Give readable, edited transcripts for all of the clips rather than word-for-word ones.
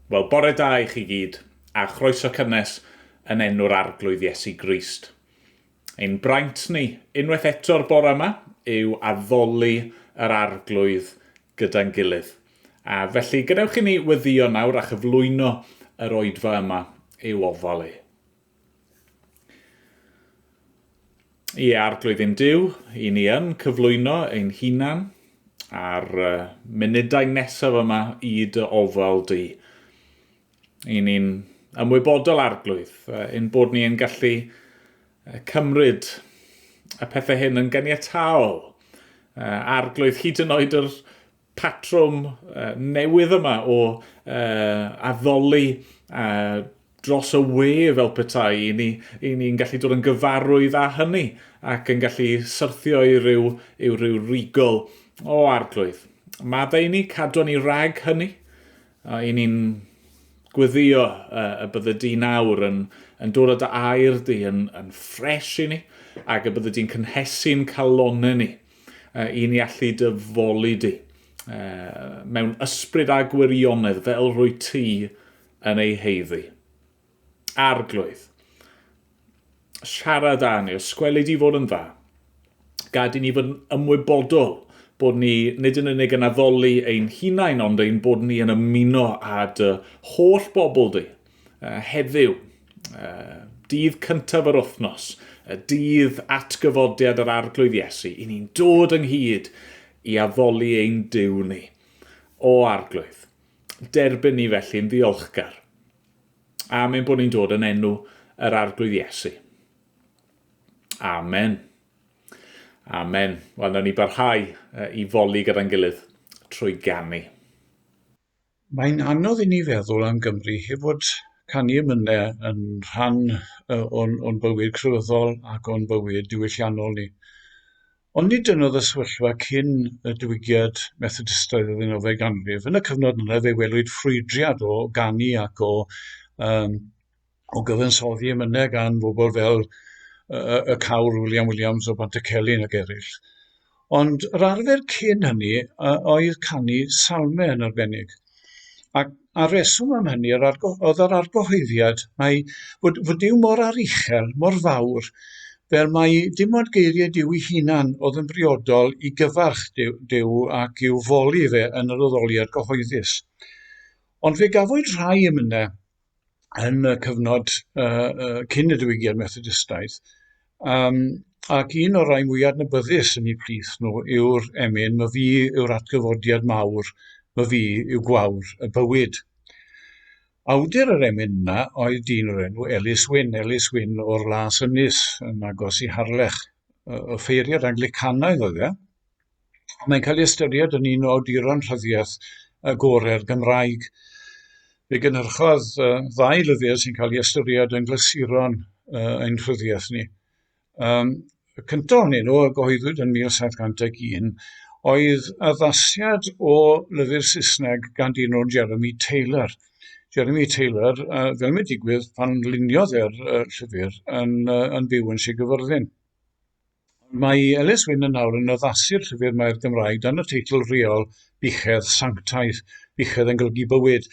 Wel, bore da i chi gyd, a chroeso cynnes yn enw'r Arglwydd Iesu Grist. Ein braint ni, unwaith eto'r bore yma, yw addoli yr Arglwydd gyda'n gilydd. A felly, gadewch i ni weddio nawr a chyflwyno yr oedfa yma i'w ofal e. Ie, Arglwydd ein Duw, i ni yn cyflwyno ein hunan a'r munudau nesaf yma i dy ofal di. I ni'n ymwybodol, Arglwydd, ein bod ni yn gallu cymryd y pethau hyn yn ganiataol. Arglwydd, hyd yn oed yr patrwm newydd yma o addoli dros y we fel petai, i ni, i ni'n gallu dod yn gyfarwydd â hynny ac yn gallu syrthio i ryw, i ryw rigol o arglwydd. Maddau i ni, cadw ni rhag hynny, a i ni'n gweddio y bydde di nawr yn, yn dod â dy air di yn, yn ffres i ni, ac y bydde di'n cynhesu'n calonau ni i ni allu dy foli di mewn ysbryd a gwirionedd fel rwy ti yn ei heiddi. Arglwydd, siarad â ni, os gweli di fod yn dda, gad i ni fod yn ymwybodol bod ni nid yn unig yn addoli ein hunain, ond ein bod ni yn ymuno â dy holl bobl di heddiw, dydd cyntaf yr wythnos, y dydd atgyfodiad yr Arglwydd Iesu, i ni'n dod ynghyd i addoli ein Duw ni. O Arglwydd, derbyn ni felly'n ddiolchgar am ein bod ni'n dod yn enw yr Arglwydd Iesu. Amen. Amen. Wel, nawn ni barhau i foli gyda'n gilydd trwy ganu. Mae'n anodd i ni feddwl am Gymru heb fod canu emynau yn rhan o'n, o'n bywyd crefyddol ac o'n bywyd diwylliannol ni. Ond nid dyna oedd y sefyllfa cyn y diwygiad Methodistaidd y ddeunawfed ganrif. Yn y cyfnod yna fe welwyd ffrwydriad o ganu ac o um, o gyfansoddi emynau gan bobl fel y, y cawr William Williams o Bantycelyn ac eraill. Ond yr arfer cyn hynny oedd canu salmau yn arbennig. Ac a reswm am hynny yr argo, oedd yr argyhoeddiad mae fod, fod Duw mor aruchel, mor fawr, fel mai dim ond geiriau Duw ei hunan oedd yn briodol i gyfarch Duw, Duw ac i'w foli fe yn yr addoliad gyhoeddus. Ond fe gafwyd rhai emynau yn y cyfnod uh, uh, cyn y diwygiad Methodistaidd, um, ac un o'r rhai mwyaf adnabyddus yn eu plith nhw yw'r emyn "My fi yw'r atgyfodiad mawr, my fi yw gwawr y bywyd". Awdur yr emyn yna oedd dyn o'r enw Ellis Wyn, Ellis Wyn o'r Las Ynys yn agos i Harlech. Offeiriad Anglicanaidd oedd e. Mae'n cael ei ystyried yn un o awduron rhyddiaith y gorau'r Gymraeg. Fe gynhyrchodd ddau lyfr sy'n cael ei ystyried yn glasuron ein rhyddiaith ni. Um, y cyntaf ohonyn nhw, a gyhoeddwyd yn 1701, oedd addasiad o lyfr Saesneg gan dyn o'r Jeremy Taylor. Jeremy Taylor, uh, fel mae'n digwydd, pan luniodd e'r uh, llyfr, yn, uh, yn byw yn Sir Gyfyrddin. Mae Ellis Wyn yn awr yn addasu'r llyfr mae'r Gymraeg dan y teitl reol Buchedd Sanctaidd, Buchedd yn golygu bywyd.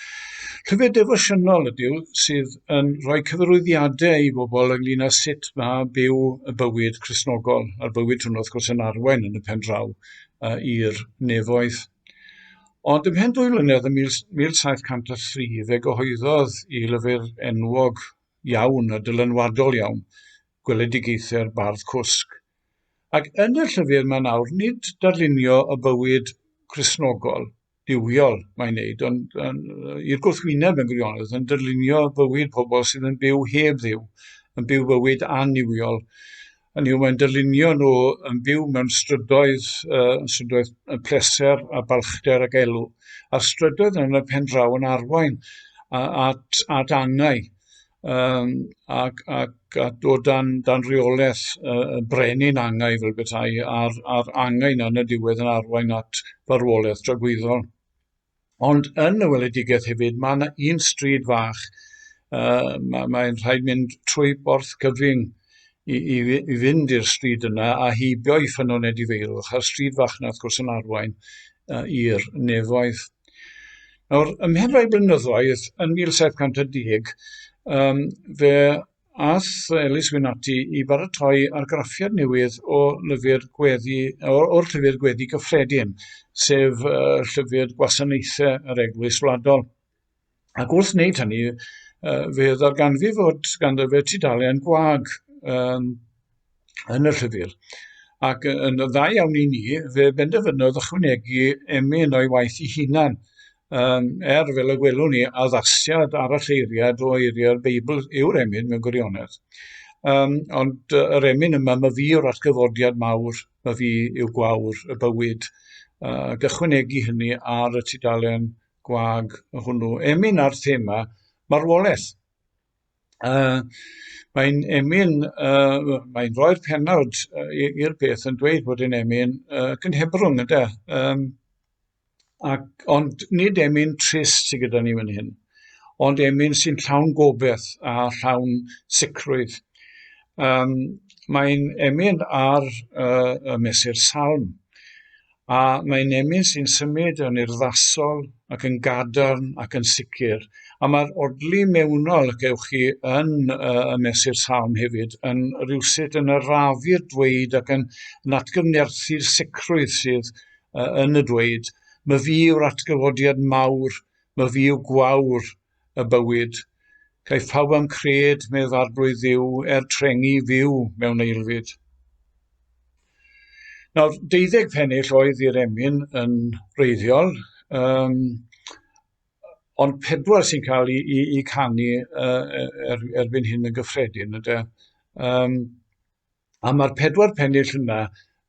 Llyfr defosiynol ydyw sydd yn rhoi cyfarwyddiadau i bobl ynglyn â sut mae byw y bywyd Cristnogol, a'r bywyd hwnnw wrth gwrs yn arwain yn y pen draw uh, i'r nefoedd. Ond ymhen dwy flynedd ym 1703 fe gyhoeddodd i lyfr enwog iawn a dylanwadol iawn, gweledigaethau'r bardd cwsg. Ac yn y llyfr mae nawr, nid darlunio y bywyd Cristnogol, duwiol mae'n neud, ond i'r gwrthwyneb yn gwirionedd, yn darlunio bywyd pobl sydd yn byw heb Dduw, yn byw bywyd annuwiol. Hynny yw, mae'n darlunio nhw yn byw mewn strydoedd, uh, strydoedd pleser a balchder ac elw. A'r strydoedd yn y pen draw yn arwain at, at angau um, ac, ac, a dod dan, dan reolaeth uh, brenin angau fel bethau, a'r, a'r angau yna yn y diwedd yn arwain at farwolaeth dragwyddol. Ond yn y weledigaeth hefyd, mae yna un stryd fach, uh, mae'n mae rhaid mynd trwy Borth Cyfyng i, i, i fynd i'r stryd yna a heibio i ffynnon edifeirwch, a'r stryd fach yna wrth gwrs yn arwain uh, i'r nefoedd. Nawr, ymhen rhai blynyddoedd, yn 1710, um, fe ath Elis Wyn ati i baratoi argraffiad newydd o lyfr gweddi, o'r llyfr gweddi gyffredin, sef uh, llyfr gwasanaethau yr Eglwys Wladol. Ac wrth wneud hynny, uh, fe ddarganfu fod ganddo fe tudalen gwag um, yn y llyfr. Ac yn dda iawn i ni, fe benderfynodd ychwanegu emyn o'i waith ei hunan. Um, er, fel y gwelwn ni, addasiad aralleiriad o eiriau'r Beibl yw'r emyn mewn gwirionedd. Um, ond yr emyn yma, mae fi o'r atgyfodiad mawr, mae fi yw gwawr y bywyd. Uh, ac ychwanegu hynny ar y tudalen gwag hwnnw. Emyn ar thema marwolaeth. Uh, mae'n emyn, uh, mae'n rhoi'r penawd uh, i'r peth yn dweud bod yn emyn uh, cynhebrwng, ynddo? Um, ac, ond nid emyn trist sydd gyda ni fan hyn, ond emyn sy'n llawn gobeith a llawn sicrwydd. Um, mae'n emyn ar uh, y mesur salm. A mae'n emyn sy'n symud yn urddasol ac yn gadarn ac yn sicr. A mae'r odli mewnol y gewch chi yn y mesur salm hefyd yn rhywsut yn arafu'r dweud ac yn, yn atgyfnerthu'r sicrwydd sydd yn y dweud. Mae fi yw'r atgyfodiad mawr, mae fi yw gwawr y bywyd. Caiff pawb am cred, medd arglwydd Dduw, er trengi fyw mewn eilfyd. Nawr, deuddeg pennill oedd i'r emyn yn wreiddiol, um, ond pedwar sy'n cael ei, ei, ei canu uh, er, erbyn hyn yn gyffredin. Ydy. Um, a mae'r pedwar pennill yna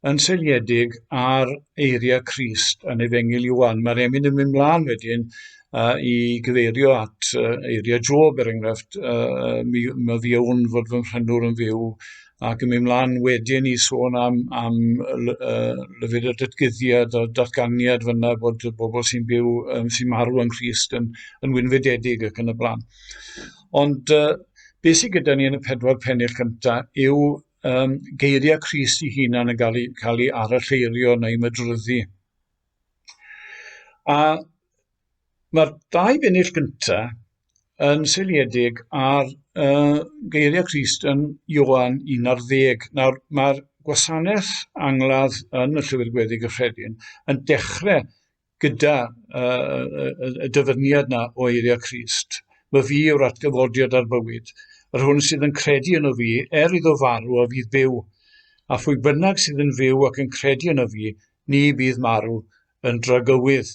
yn seiliedig ar eiriau Crist yn Efengyl Ioan. Mae'r emyn yn mynd mlaen wedyn uh, i gyfeirio at uh, eiriau Job, er enghraifft, uh, mi, mi fi wn fod fy mhrynwr yn fyw, ac yn mynd mlaen wedyn i sôn am, am uh, lyfr y datguddiad a datganiad fyna bod y bobl sy'n byw, um, sy'n marw yn Nghrist yn, yn wynfydedig ac yn y blaen. Ond uh, beth sydd gyda ni yn y pedwar pennill cyntaf yw um, geiriau Crist ei hunan yn cael ei, cael ei aralleirio neu mydryddu. A Mae'r ddau bennill gyntaf yn seiliedig ar uh, geiriau Crist yn Ioan 11. Nawr, mae'r gwasanaeth angladd yn y Llyfr Gweddi Gyffredin yn dechrau gyda uh, y, y dyfyniad na o eiriau Crist. Mae fi yw'r atgyfodiad a'r bywyd. Yr hwn sydd yn credu yno fi, er iddo farw a fydd byw. A phwy bynnag sydd yn fyw ac yn credu yno fi, ni bydd marw yn dragywydd.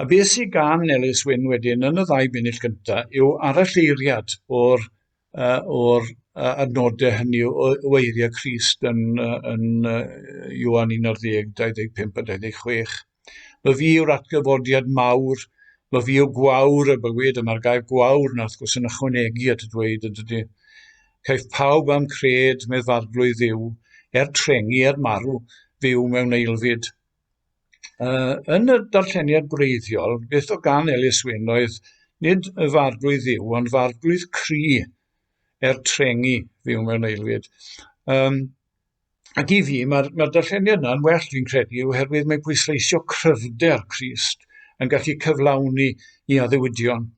A beth sydd gan Elis Wyn wedyn yn y ddau bennill gyntaf yw aralleiriad o'r, uh, or uh, adnodau hynny o, o eiriau Crist yn, uh, yn uh, Ioan 11, 25 a 26. Mae fi yw'r atgyfodiad mawr, mae fi yw gwawr y bywyd, a mae'r gair gwawr na wrth gwrs yn ychwanegu at y dweud yn dydy. Caiff pawb am cred medd farglwydd Dduw, er trengi, er marw, fyw mewn eilfyd. Uh, yn y darlleniad gwreiddiol, beth o gan Elis Wyn oedd nid y farglwydd ddiw, ond farglwydd cri er trengi fyw mewn aelwyd. Um, ac i fi, mae'r mae darlleniad yna yn well, dwi'n credu, oherwydd mae'n pwysleisio cryfder Crist yn gallu cyflawni i addewidion.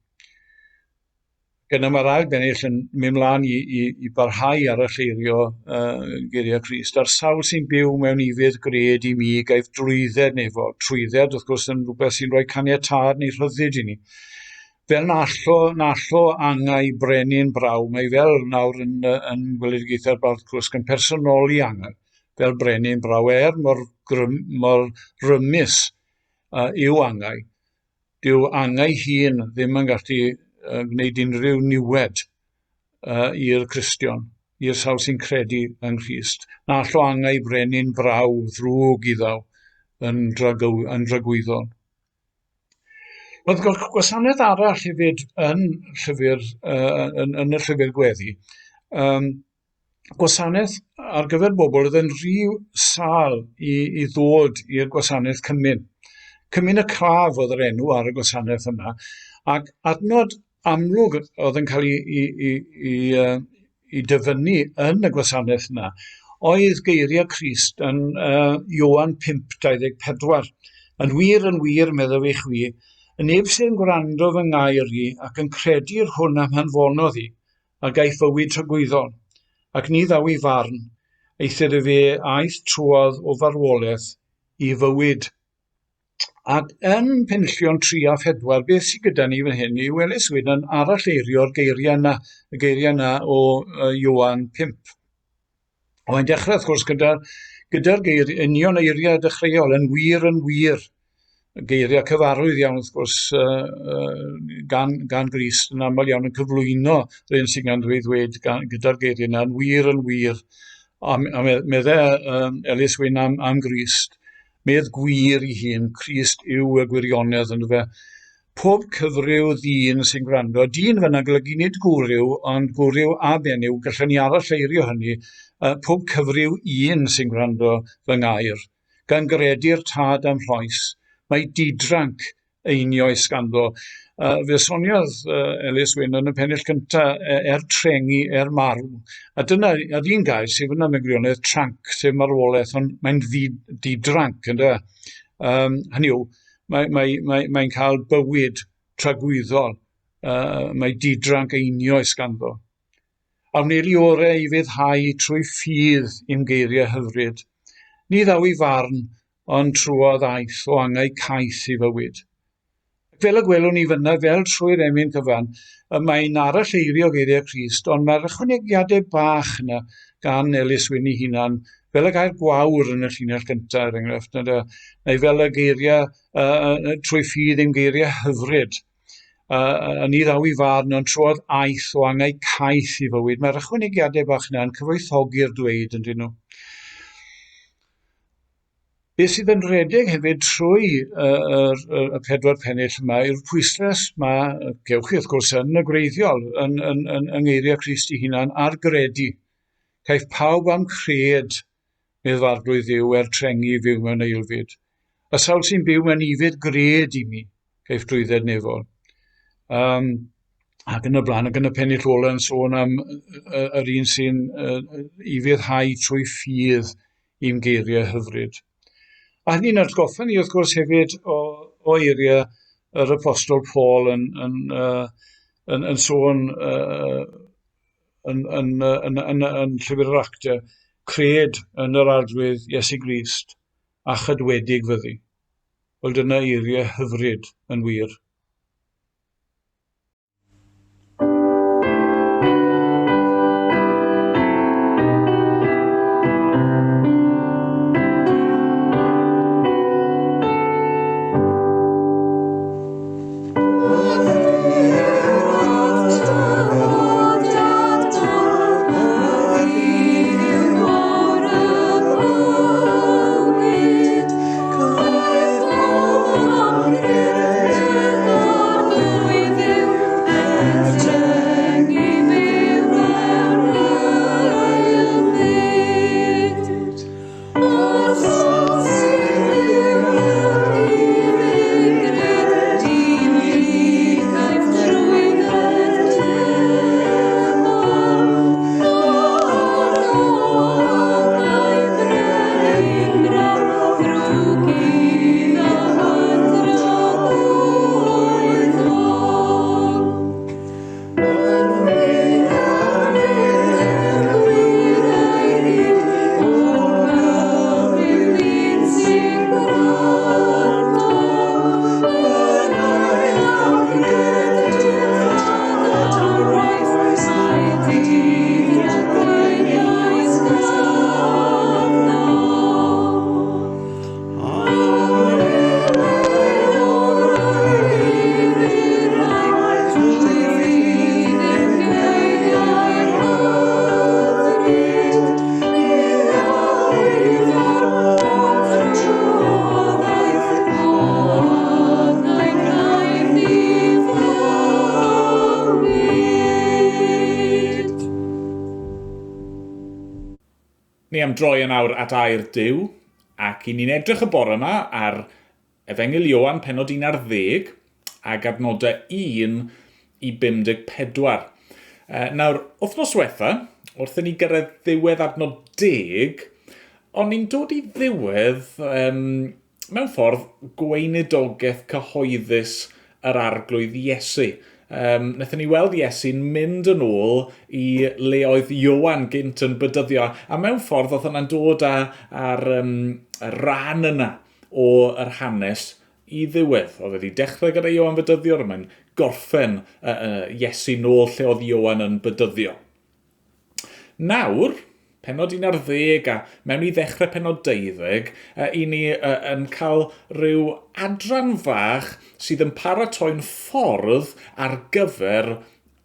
Gyda mae'r ail bennill yn mynd mlaen i, i, i barhau ar y lleirio uh, geiriau Crist. A'r sawl sy'n byw mewn ufudd gred i mi gaiff drwydded neu fod. Trwydded, wrth gwrs, yn rhywbeth sy'n rhoi caniatâd neu rhyddid i ni. Fel na allo, na allo angau brenin braw, mae fel nawr yn, yn gweledigaethau'r bardd cwsg yn personoli angau fel brenin braw, er mor, grym, mor rymus uh, yw angau. Dyw angau hun ddim yn gallu uh, gwneud unrhyw niwed uh, i'r Cristion, i'r sawl sy'n credu yng Nghrist. Na allo angau brenin braw ddrwg iddaw yn, dragyw, yn dragwyddol. Roedd gwasanaeth arall hefyd yn, llyfr, uh, yn, yn y llyfr gweddi. Um, gwasanaeth ar gyfer bobl oedd yn rhy sâl i, i ddod i'r gwasanaeth cymun. Cymun y Claf oedd yr enw ar y gwasanaeth yma, ac adnod amlwg oedd yn cael ei, ei, ei, ei, ei dyfynnu yn y gwasanaeth yna oedd geiriau Crist yn uh, Ioan 5:24. Yn wir, yn wir, meddaf i chwi, Y neb sy'n gwrando fy ngair i ac yn credu'r hwn am hanfonodd i, a gaiff fywyd tragwyddol, ac ni ddaw i farn, eithr efe aeth trwodd o farwolaeth i fywyd. Ac yn penillion 3 a 4, beth sydd gyda ni fan hyn yw Elis Wyn yn aralleirio'r geiriau yna, y geiriau yna o Ioan 5. Mae'n dechrau, wrth gwrs, gyda'r gyda geir, union eiriau dechreuol, yn wir, yn wir. Geiriau cyfarwydd iawn, wrth gwrs, gan, gan Grist yn aml iawn yn cyflwyno yr un sy'n gan ddweud ddweud gyda'r geiriau yna, yn wir, yn wir. A, a meddai um, Elis Wyn am, am Grist, Medd gwir i hun, Crist yw y gwirionedd ynddo fe. Pob cyfryw ddyn sy'n gwrando, dyn fyna golygu nid gwryw, ond gwryw a benyw, gallwn ni aralleirio hynny, uh, pob cyfryw un sy'n gwrando fy ngair, gan gredu'r tad am rhoes, mae didranc einioes ganddo. Uh, fe soniodd uh, Elis Wyn yn y pennill cyntaf, er trengi, er marw. A dyna, yr un gair sydd fyna mewn gwirionedd, tranc, sef marwolaeth, ond mae'n ddi-dranc, ynddo? Um, hynny yw, mae'n mae, mae, mae cael bywyd tragwyddol, uh, mae didranc einioes ganddo. A wneir i orau i fyddhau trwy ffydd i'm geiriau hyfryd. Ni ddaw i farn, ond trwodd aeth o angau caeth i fywyd. Ac fel y gwelwn ni fyna, fel trwy'r emyn cyfan, y mae'n aralleirio geiriau Crist, ond mae'r ychwanegiadau bach yna gan Elis Wyn ei hunan, fel y gair gwawr yn y llinell gyntaf, er enghraifft, neu fel y geiriau uh, trwy ffydd ein geiriau hyfryd, uh, ni ddaw i farn, ond trodd aeth o angau caeth i fywyd. Mae'r ychwanegiadau bach yna yn cyfoethogi'r dweud, yn dyn nhw. Beth sydd yn rhedeg hefyd trwy y, y, y pedwar pennill yma yw'r pwyslais ma, gewch chi wrth gwrs yn y gwreiddiol, yn, yn, yn, yng ngeiriau Crist ei hunan, ar gredu. Caiff pawb am cred, medd farglwydd Dduw, er trengi i fyw mewn eilfyd. Y sawl sy'n byw mewn ifyd gred i mi, caiff drwydded nefol. Um, ac yn y blaen, ac yn y pennill ola yn sôn am yr un sy'n uh, ufuddhau trwy ffydd i'n geiriau hyfryd. A hynny'n atgoffa ni, wrth gwrs, hefyd o, o eiriau yr Apostol Paul yn, yn, uh, yn, yn sôn uh, yn, yn, yn, yn, yn llyfr yr Actau, cred yn yr Arglwydd Iesu Grist a chydwedig fyddi. Wel, dyna eiriau hyfryd yn wir. Ni am droi yn awr at air Duw, ac i ni'n edrych y bore yma ar Efengyl Ioan penod 11 ag adnodau 1 i 54. Nawr, wythnos diwetha, wrth i ni gyrraedd ddiwedd adnod 10, o'n ni'n dod i ddiwedd, um, mewn ffordd, gweinidogaeth cyhoeddus yr arglwydd Iesu. Um, wnaethon ni weld Iesu'n mynd yn ôl i le oedd Ioan gynt yn bydyddio, a mewn ffordd oedd hwnna'n dod â, ar um, y ran yna o yr hanes i ddiwedd. Oedd wedi dechrau gyda Ioan Fedyddiwr, a mae'n gorffen uh, uh, Iesu nôl lle oedd Ioan yn bydyddio. Nawr, penod 11 a mewn i ddechrau penod 12, i ni yn cael rhyw adran fach sydd yn paratoi'n ffordd ar gyfer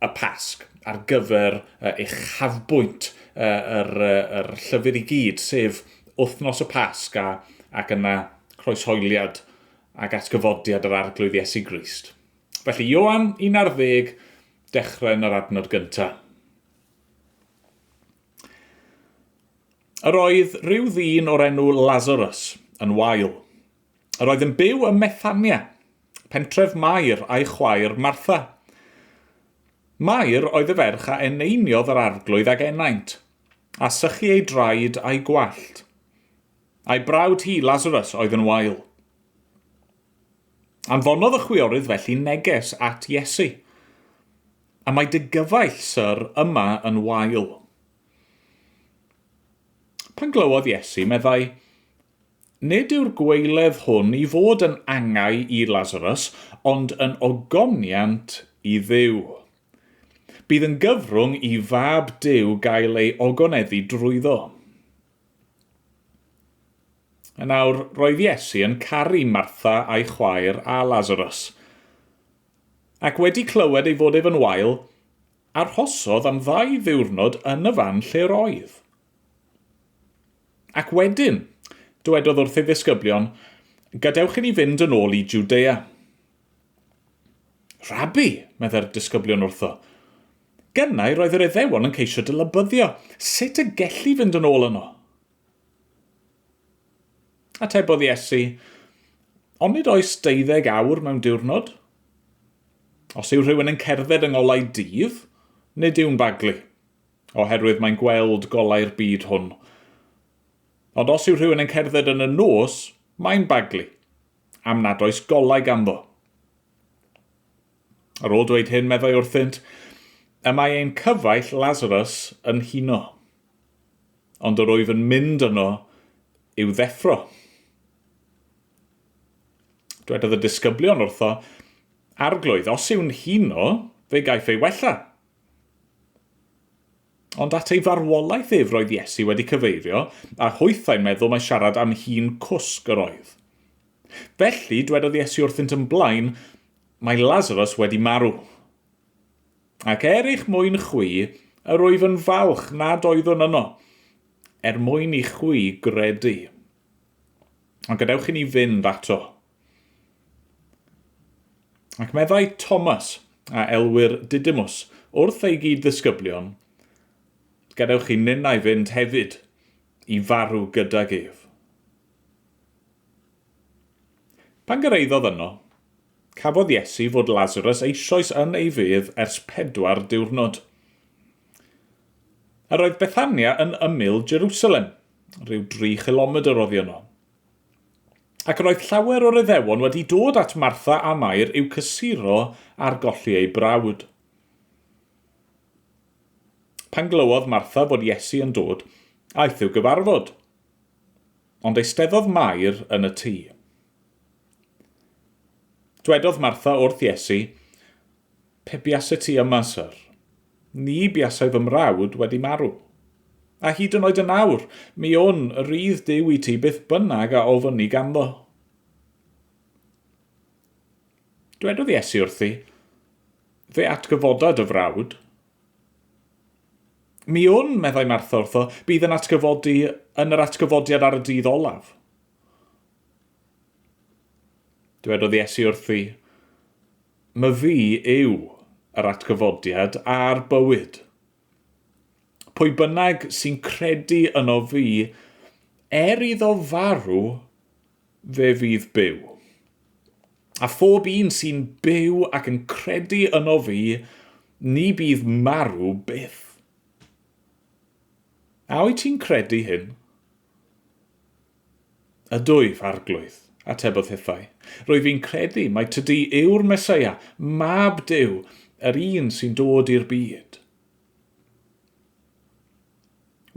y Pasg, ar gyfer uchafbwynt yr, yr llyfr i gyd, sef wythnos y Pasg a, ac yna croeshoeliad ac atgyfodiad yr Arglwydd Iesu Grist. Felly, Ioan 11, dechrau yn yr adnod gyntaf. Yr oedd rhyw ddyn o'r enw Lazarus yn wael. Yr oedd yn byw ym Methania, pentref Mair a'i chwaer Martha. Mair oedd y ferch a eneiniodd yr arglwydd ag enaint, a sychu ei draed a'i gwallt. A'i brawd hi, Lazarus, oedd yn wael. Anfonodd y chwiorydd felly neges at Iesu. A mae dy gyfaill, syr, yma yn wael. Pan glywodd Iesu, meddai, Nid yw'r gwaeledd hwn i fod yn angau i Lazarus, ond yn ogoniant i Dduw. Bydd yn gyfrwng i fab Duw gael ei ogoneddu drwyddo. Yn awr, roedd Iesu yn caru Martha a'i chwaer a Lazarus. Ac wedi clywed ei fod ef yn wael, arhosodd am ddau ddiwrnod yn y fan lle'r oedd. Ac wedyn, dywedodd wrth ei ddisgyblion, Gadewch i ni fynd yn ôl i Jwdea. Rabbi, meddai'r disgyblion wrtho, gynnau roedd yr Iddewon yn ceisio dy lybyddio, sut y gelli fynd yn ôl yno? Atebodd Iesu, Onid oes deuddeg awr mewn diwrnod? Os yw rhywun yn cerdded yng ngolau dydd, nid yw'n baglu, oherwydd mae'n gweld golau'r byd hwn. Ond os yw rhywun yn cerdded yn y nos, mae'n baglu, am nad oes golau ganddo. Ar ôl dweud hyn, meddai wrthynt, y mae ein cyfaill Lazarus yn huno. Ond yr wyf yn mynd yno i'w ddeffro. Dwedodd y disgyblion wrtho, Arglwydd, os yw'n huno, fe gaiff ei wella. Ond at ei farwolaeth ef roedd Iesu wedi cyfeirio, a hwythau'n meddwl mai siarad am hun cwsg yr oedd. Felly, dwedodd Iesu wrthynt yn blaen, mae Lazarus wedi marw. Ac er eich mwyn chwi, yr wyf yn falch nad oeddwn yno, er mwyn i chwi gredu. Ond gadewch i ni fynd ato. Ac meddai Thomas, a elwir Didymus, wrth ei gyd-ddisgyblion, gadewch i ninnau fynd hefyd i farw gydag ef. Pan gyrhaeddodd yno, cafodd Iesu fod Lasarus eisoes yn ei fedd ers pedwar diwrnod. Yr oedd Bethania yn ymyl Jerusalem, rhyw dri chilomedr oddi yno. Ac yr oedd llawer o'r Iddewon wedi dod at Martha a Mair i'w cysuro ar golli eu brawd. Pan glywodd Martha fod Iesu yn dod, aeth i'w gyfarfod. Ond eisteddodd Mair yn y tŷ. Dwedodd Martha wrth Iesu, Pe buaset ti yma, syr, ni buasai fy mrawd wedi marw. A hyd yn oed yn awr, mi wn, rydd Duw i ti beth bynnag a ofynni ganddo. Dwedodd Iesu wrthi, Fe atgyfoda dy frawd. Mi wn, meddai Martha wrtho, bydd yn atgyfodi yn yr atgyfodiad ar y dydd olaf. Dwedodd Iesu wrthi, My fi yw yr atgyfodiad a'r bywyd. Pwy bynnag sy'n credu yno fi, er iddo farw, fe fydd byw. A phob un sy'n byw ac yn credu yno fi, ni bydd marw byth. A wyt ti'n credu hyn? Ydwyf, Arglwydd, atebodd hithau, rwyf fi'n credu mai tydi yw'r Meseia, mab Duw, yr un sy'n dod i'r byd.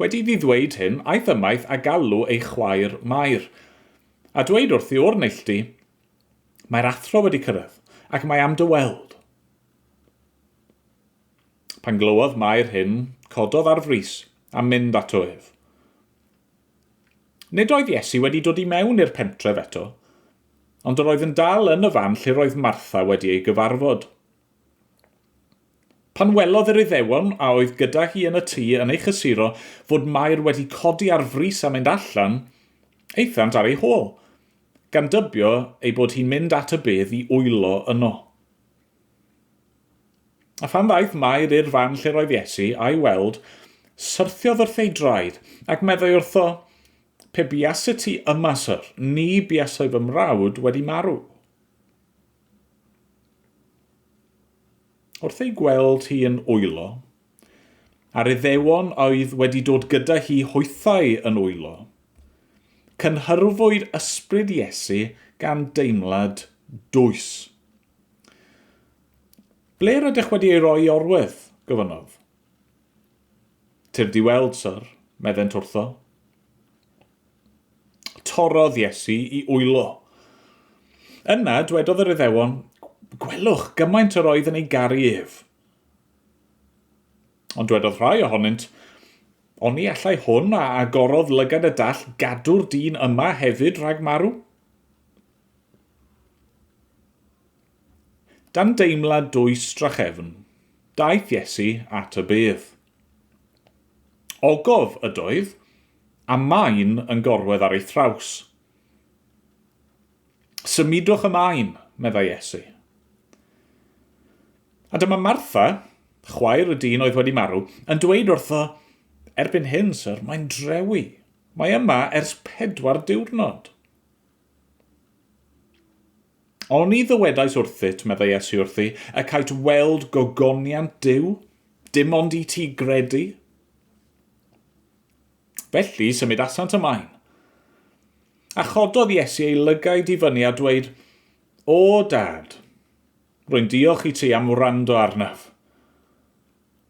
Wedi iddi ddweud hyn, aeth ymaith a galw ei chwaer Mair, a dweud wrthi o'r neilltu, Mae'r athro wedi cyrraedd, ac mae am dy weld. Pan glywodd Mair hyn, cododd ar frys a mynd ato ef. Nid oedd Iesu wedi dod i mewn i'r pentref eto, ond yr oedd yn dal yn y fan lle roedd Martha wedi ei gyfarfod. Pan welodd yr Iddewon a oedd gyda hi yn y tŷ yn ei chysuro fod Mair wedi codi ar frys a mynd allan, aethant ar ei hôl, gan dybio ei bod hi'n mynd at y bedd i wylo yno. A phan ddaeth Mair i'r fan lle roedd Iesu, a'i weld, syrthiodd wrth ei draed, ac meddai wrtho, Pe buaset ti yma, syr, ni buasai fy mrawd wedi marw. Wrth ei gweld hi yn wylo, a'r Iddewon oedd wedi dod gyda hi hwythau yn wylo, cynhyrfwyd ysbryd Iesu gan deimlad dwys. Ble rydych wedi ei roi i orwedd? gofynnodd. Tyrd i weld, syr, meddent wrtho. Torrodd Iesu i wylo. Yna, dwedodd yr Iddewon, Gwelwch gymaint yr oedd yn ei garu ef. Ond dwedodd rhai ohonynt, Oni allai hwn a agorodd lygad y dall gadw'r dyn yma hefyd rhag marw? Dan deimlad dwys drachefn, daeth Iesu at y bedd. Ogof ydoedd, a maen yn gorwedd ar ei thraws. Symudwch y maen, meddai Iesu. A dyma Martha, chwaer y dyn oedd wedi marw, yn dweud wrtho, Erbyn hyn, syr, mae'n drewi. Mae yma ers 4 diwrnod. Oni ddywedais wrthyt, meddai Iesu wrthi, y cait weld gogoniant Duw, dim ond i ti gredu? Felly symudasant ymlaen. A chododd Iesu ei lygaid i fyny a dweud, O, Dad, rwy'n diolch i ti am wrando arnaf.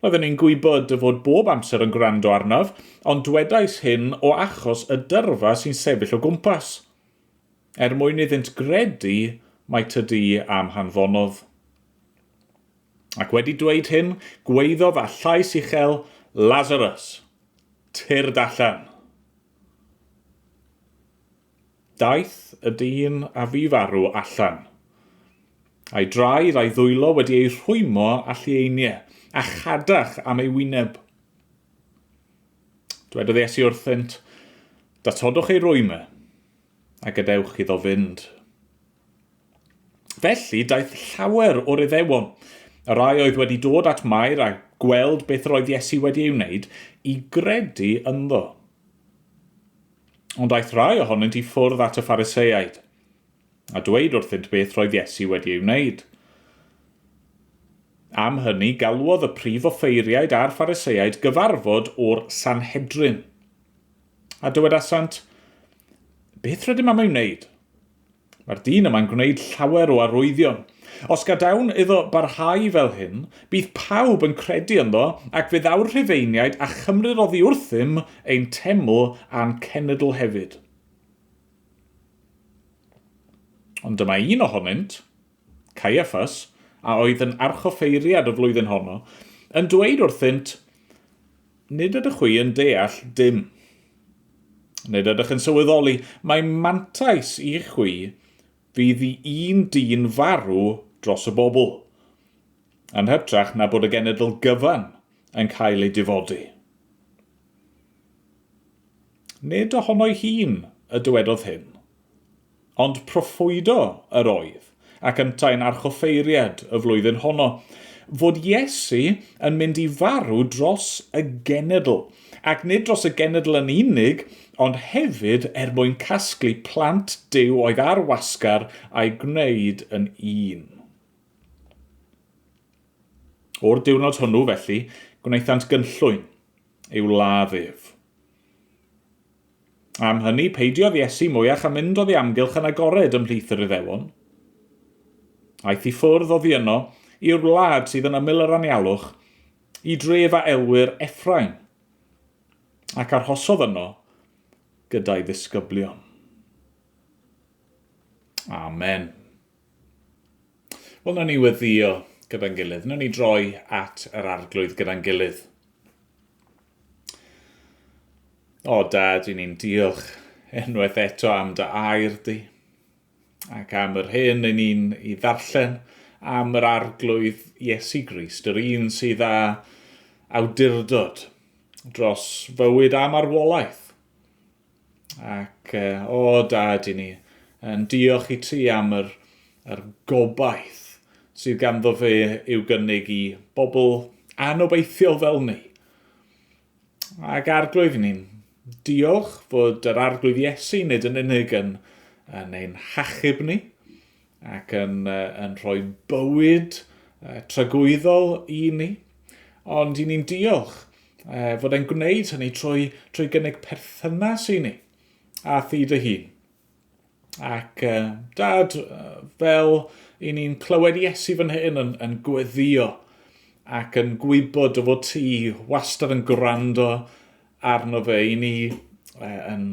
Roeddwn i'n gwybod dy fod bob amser yn gwrando arnaf, ond dwedais hyn o achos y dyrfa sy'n sefyll o gwmpas, er mwyn iddynt gredu mai tydi a'm hanfonodd. Ac wedi dweud hyn, gwaeddodd â llais uchel, Lazarus, tyrd allan! Daeth y dyn a fu farw allan, a'i draed a'i ddwylo wedi eu rhwymo â llieiniau, a chadach am ei wyneb. Dwedodd Iesu wrthynt, Datodwch ei rwym e, a gadewch iddo fynd. Felly daeth llawer o'r Iddewon, y rhai oedd wedi dod at Mair a gweld beth yr oedd Iesu wedi ei wneud, i gredu ynddo. Ond aeth rhai ohonynt i ffwrdd at y Phariseaid, a dweud wrthynt beth roedd Iesu wedi ei wneud. Am hynny, galwodd y prif offeiriaid a'r Phariseaid gyfarfod o'r Sanhedrin. A dywedasant, Beth rydym am ei wneud? Mae'r dyn yma'n gwneud llawer o arwyddion. Os gadawn iddo barhau fel hyn, bydd pawb yn credu ynddo, ac fe ddaw'r Rhufeiniaid a chymryd oddi wrthym ein teml a'n cenedl hefyd. Ond dyma un ohonynt, Caiaffas, a oedd yn archoffeiriad y flwyddyn honno, yn dweud wrthynt, Nid ydych chwi yn deall dim. Nid ydych yn sylweddoli mai mantais i chwi fydd i un dyn farw dros y bobl, yn hytrach na bod y genedl gyfan yn cael ei difodi. Nid ohono'i hun y dywedodd hyn, ond proffwydo yr oedd, ac yntau'n archoffeiriad y flwyddyn honno, fod Iesu yn mynd i farw dros y genedl, ac nid dros y genedl yn unig, ond hefyd er mwyn casglu plant Duw oedd ar wasgar a'i gwneud yn un. O'r diwrnod hwnnw, felly, gwnaethant gynllwyn i'w ladd ef. Am hynny, peidiodd Iesu mwyach â mynd oddi amgylch yn agored ymhlith yr Iddewon. Aeth i ffwrdd oddi yno i'r wlad sydd yn ymyl yr anialwch, i dref a elwir Effraim, ac arhosodd yno gyda'i ddisgyblion. Amen. Wel, nawn ni weddio gyda'n gilydd. Nawn ni droi at yr arglwydd gyda'n gilydd. O, dad, i ni'n diolch unwaith eto am dy air di, ac am yr hyn i ni'n i ddarllen am yr arglwydd Iesu Grist, yr un sydd â awdurdod dros fywyd a marwolaeth. Ac, o, dad, i ni yn diolch i ti am yr, yr gobaith sydd ganddo fe i'w gynnig i bobl anobeithiol fel ni. Ac arglwydd, ni'n diolch fod yr arglwydd Iesu nid yn unig yn, yn ein hachub ni ac yn, yn rhoi bywyd tragwyddol i ni, ond i ni'n diolch fod e'n gwneud hynny trwy, trwy gynnig perthynas i ni a thi dy hun. Ac dad, fel i ni'n clywed Iesu fan hyn yn, yn gweddio ac yn gwybod dy fod ti wastad yn gwrando arno fe, i ni yn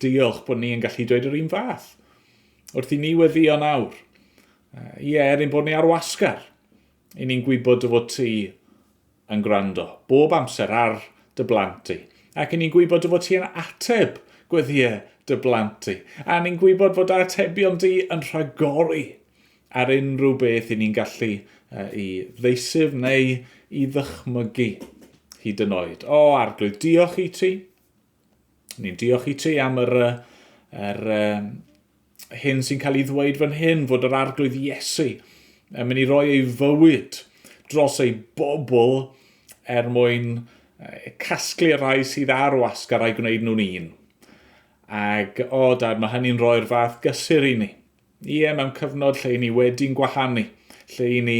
diolch bod ni yn gallu dweud yr un fath. Wrth i ni weddio nawr, ie, er ein bod ni ar wasgar, i ni'n gwybod dy fod ti yn gwrando bob amser ar dy blant di. Ac i ni'n gwybod dy fod ti yn ateb gweddïau dy blant di. A ni'n gwybod fod atebion di yn rhagori ar unrhyw beth i ni'n gallu i ddeisyf neu i ddychmygu hyd yn oed. O, Arglwydd, diolch i ti. Ni'n diolch i ti am yr, yr, hyn sy'n cael ei ddweud fan hyn, fod yr arglwydd Iesu yn mynd i roi ei fywyd dros ei bobl er mwyn casglu y rhai sydd ar wasgar a'i gwneud nhw'n un. Ac, o dad, mae hynny'n rhoi'r fath gysur i ni. Ie, mewn cyfnod lle i ni wedi'n gwahanu, lle i ni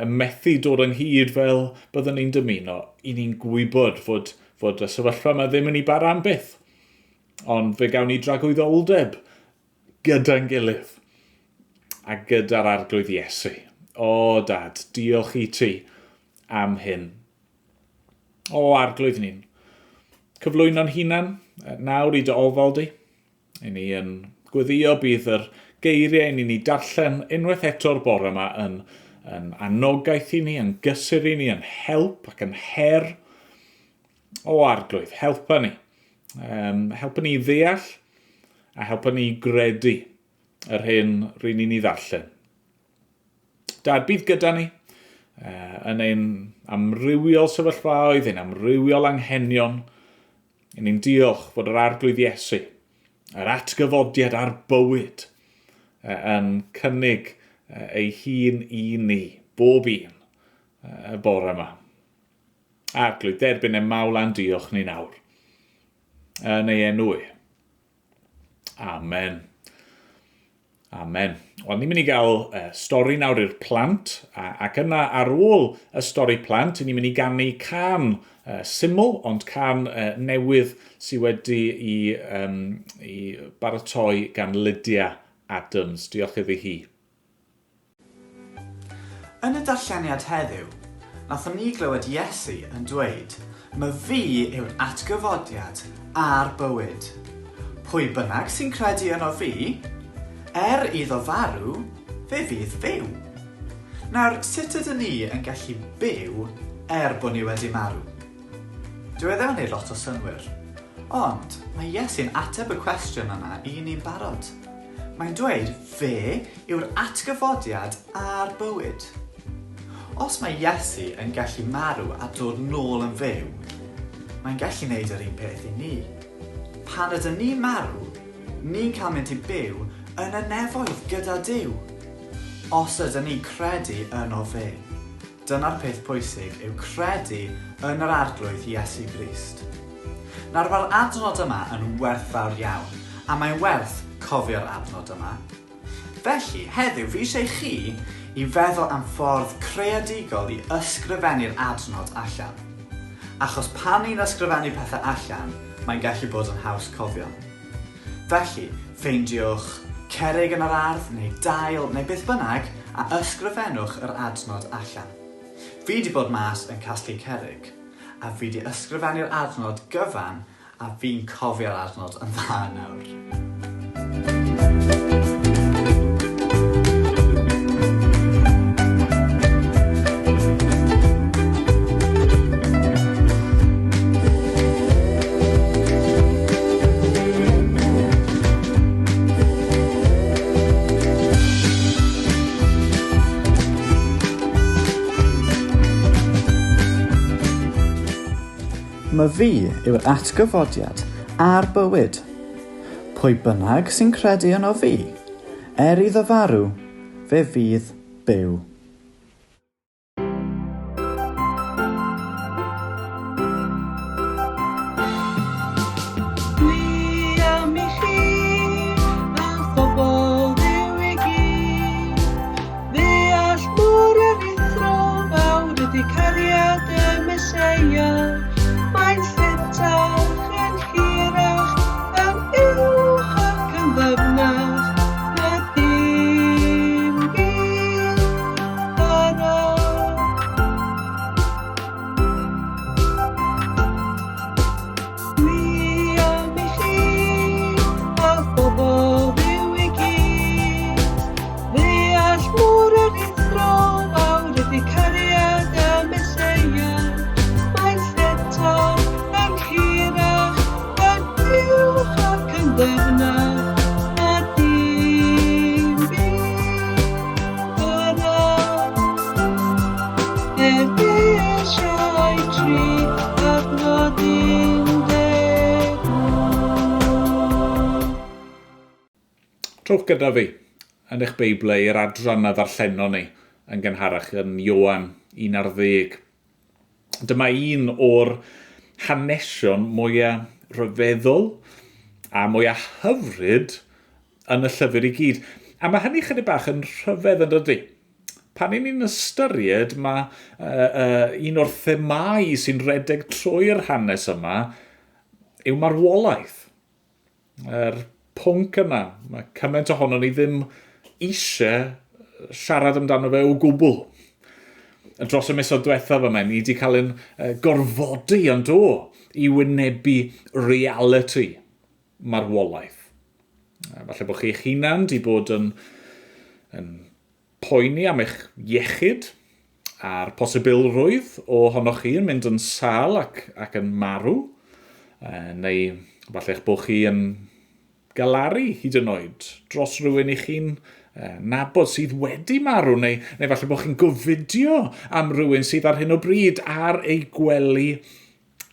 methu dod ynghyd fel byddwn ni'n dymuno, i ni'n gwybod fod, fod y sefyllfa yma ddim yn ei bara am byth. Ond fe gawn ni dragwyddoldeb gyda'n gilydd a gyda'r Arglwydd Iesu. O, Dad, diolch i ti am hyn. O, Arglwydd ni'n cyflwyno'n hunan nawr i dy ofal di. I ni yn gweddio bydd yr geiriau i ni'n ei darllen unwaith eto'r bore yma yn, yn anogaeth i ni, yn gysur i ni, yn help ac yn her. O Arglwydd, helpa ni. Um, helpa ni i ddeall a helpa ni i gredu yr hyn ry'n ni'n ei ddarllen. Dad, bydd gyda ni uh, yn ein amrywiol sefyllfaoedd, ein amrywiol anghenion. Yn ni'n diolch fod yr Arglwydd Iesu, yr atgyfodiad a'r bywyd, uh, yn cynnig uh, ei hun i ni, bob un, uh, y bore yma. Arglwydd, derbyn e mawl a'n diolch ni nawr. Yn ei enw i. Amen. Amen. Wel, ni'n mynd i gael uh, stori nawr i'r plant, a, ac yna ar ôl y stori plant, ni'n mynd i ganu can uh, syml, ond can uh, newydd sydd wedi i, um, i baratoi gan Lydia Adams. Diolch iddi hi. Yn y darlleniad heddiw, nathon ni glywed Iesu yn dweud, Ma fi yw'r atgyfodiad a'r bywyd. Pwy bynnag sy'n credu yno fi, er iddo farw, fe fydd fyw. Nawr, sut ydyn ni yn gallu byw er bod ni wedi marw? Dyw e ddim yn neud lot o synnwyr. Ond, mae Iesu'n ateb y cwestiwn yna i ni'n barod. Mae'n dweud fe yw'r atgyfodiad a'r bywyd. Os mae Iesu yn gallu marw a dod nôl yn fyw, mae'n gallu neud yr un peth i ni. Pan ydyn ni'n marw, ni'n cael mynd i byw yn y nefoedd gyda Duw. Os ydyn ni'n credu yno fe. Dyna'r peth pwysig yw credu yn yr Arglwydd Iesu Grist. Nawr mae'r adnod yma yn werthfawr iawn, a mae'n werth cofio'r adnod yma. Felly, heddiw fi eisiau chi i feddwl am ffordd creadigol i ysgrifennu'r adnod allan. Achos pan ni'n ysgrifennu pethau allan, mae'n gallu bod yn haws cofio. Felly, ffeindiwch cerrig yn yr ardd neu dail neu beth bynnag a ysgrifennwch yr adnod allan. Fi 'di bod mas yn casglu cerrig a fi 'di ysgrifennu'r adnod gyfan a fi'n cofio'r adnod yn dda nawr. Myfi yw'r atgyfodiad a'r bywyd. Pwy bynnag sy'n credu ynof fi, er iddo farw, fe fydd byw. Dwi am i chi, a phobl Dduw i gyd, ddeall mor aruthrol fawr ydy cariad y Meseia. Mae'n lletach, yn hirach, yn uwch ac yn ddyfnach na dim byd arall. Dwi am i chi, a phobl Dduw i gyd, ddeall mor aruthrol fawr ydy cariad y Meseia. Mae'n lletach, yn hirach, yn uwch ac yn ddyfnach na dim byd arall. Efesiaid 3, adnod 18. Trowch gyda fi yn eich Beiblau i'r adran a ddarllenon ni yn gynharach yn Ioan 11. Dyma un o'r hanesion mwyaf rhyfeddol a mwyaf hyfryd yn y llyfr i gyd. A mae hynny chydig bach yn rhyfedd yn dydy? Pan y'n ni'n ystyried, mae uh, uh, un o'r themâu sy'n rhedeg trwy'r hanes yma yw marwolaeth. Yr pwnc yna, mae cymaint ohono ni ddim eisiau siarad amdano fe o gwbl. Dros y misoedd diwethaf yma, ni wedi cael ein gorfodi yn do i wynebu reality marwolaeth. Falle bod chi'ch hunan wedi bod yn, yn poeni am eich iechyd a'r posibilrwydd ohonoch chi yn mynd yn sâl ac, ac yn marw, neu falle eich bod chi yn galaru hyd yn oed dros rywun i chi'n nabod sydd wedi marw, neu, neu falle bod chi'n gofidio am rywun sydd ar hyn o bryd ar ei gwely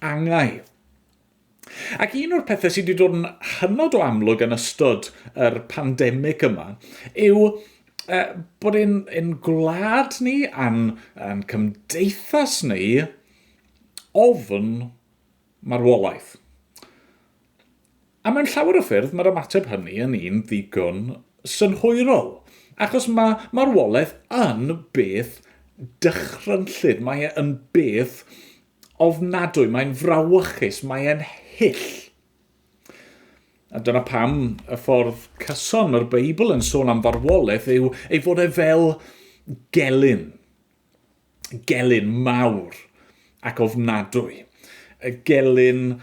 angau. Ac un o'r pethau sydd wedi dod yn hynod o amlwg yn ystod yr pandemig yma yw bod ein, ein gwlad ni a'n, a'n cymdeithas ni ofn marwolaeth. A mewn llawer o ffyrdd mae'r ymateb hynny yn un ddigon synhwyrol, achos mae marwolaeth yn beth dychrynllyd, mae e yn beth ofnadwy, mae'n frawychus, mae e'n hyll. A dyna pam y ffordd cyson mae'r Beibl yn sôn am farwolaeth yw ei fod e fel gelyn. Gelyn mawr ac ofnadwy. Gelyn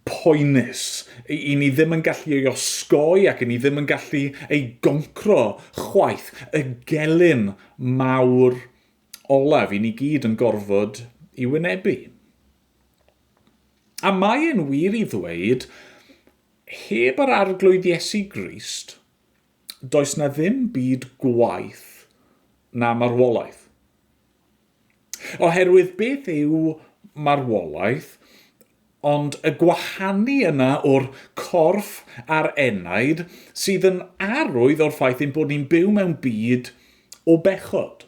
poenus. I ni ddim yn gallu ei osgoi ac i ni ddim yn gallu ei goncro chwaith. Y gelyn mawr olaf i ni gyd yn gorfod i wynebu. A mae e'n wir i ddweud, heb yr Arglwydd Iesu Grist, does na ddim byd gwaeth na marwolaeth. Oherwydd beth yw marwolaeth, ond y gwahanu yna o'r corff a'r enaid sydd yn arwydd o'r ffaith ein bod ni'n byw mewn byd o bechod.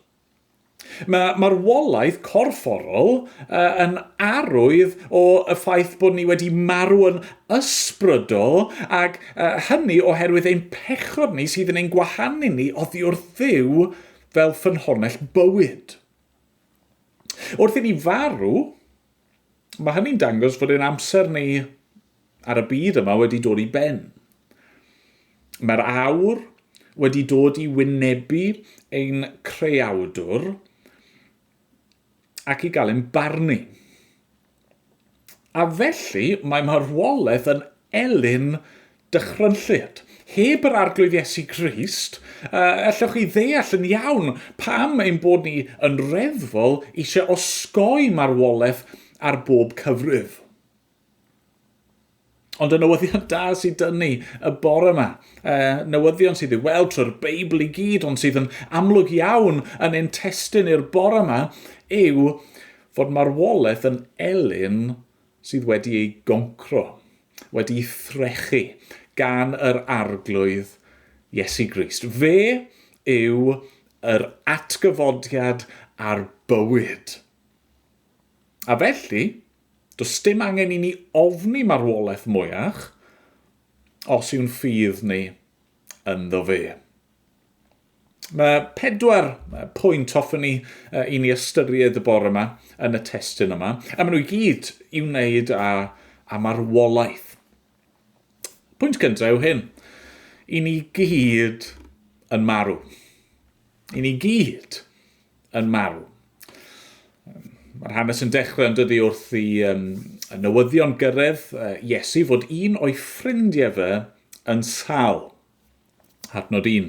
Mae marwolaeth corfforol uh, yn arwydd o y ffaith bod ni wedi marw yn ysbrydol ac uh, hynny oherwydd ein pechod ni sydd yn ein gwahanu ni oddi wrth Dduw fel ffynhonnell bywyd. Wrth i ni farw, mae hynny'n dangos fod ein amser ni ar y byd yma wedi dod i ben. Mae'r awr wedi dod i wynebu ein creawdwr ac i gael ein barnu. A felly mae marwolaeth yn elyn dychrynllyd. Heb yr Arglwydd Iesu Grist, uh, allwch chi ddeall yn iawn pam ein bod ni yn reddfol eisiau osgoi marwolaeth ar bob cyfrif. Ond y newyddion da sydd dynnu y bore yma, newyddion sydd i'w weld trwy'r Beibl i gyd, ond sydd yn amlwg iawn yn ein testun i'r bore yma, yw fod marwolaeth yn elyn sydd wedi ei goncro, wedi ei threchu gan yr Arglwydd Iesu Grist. Fe yw yr atgyfodiad a'r bywyd. A felly, Does dim angen i ni ofni marwolaeth mwyach os yw'n ffydd ni ynddo fe. Mae pedwar pwynt hoffwn ni i ni ystyried y bore yma yn y testun yma, a maen nhw i gyd i wneud â, â marwolaeth. Pwynt cyntaf yw hyn. I ni gyd yn marw. I ni gyd yn marw. Mae'r hanes yn dechrau yn dydy wrth i um, y newyddion gyrraedd uh, Iesu fod un o'i ffrindiau fe yn sal. Adnod 1.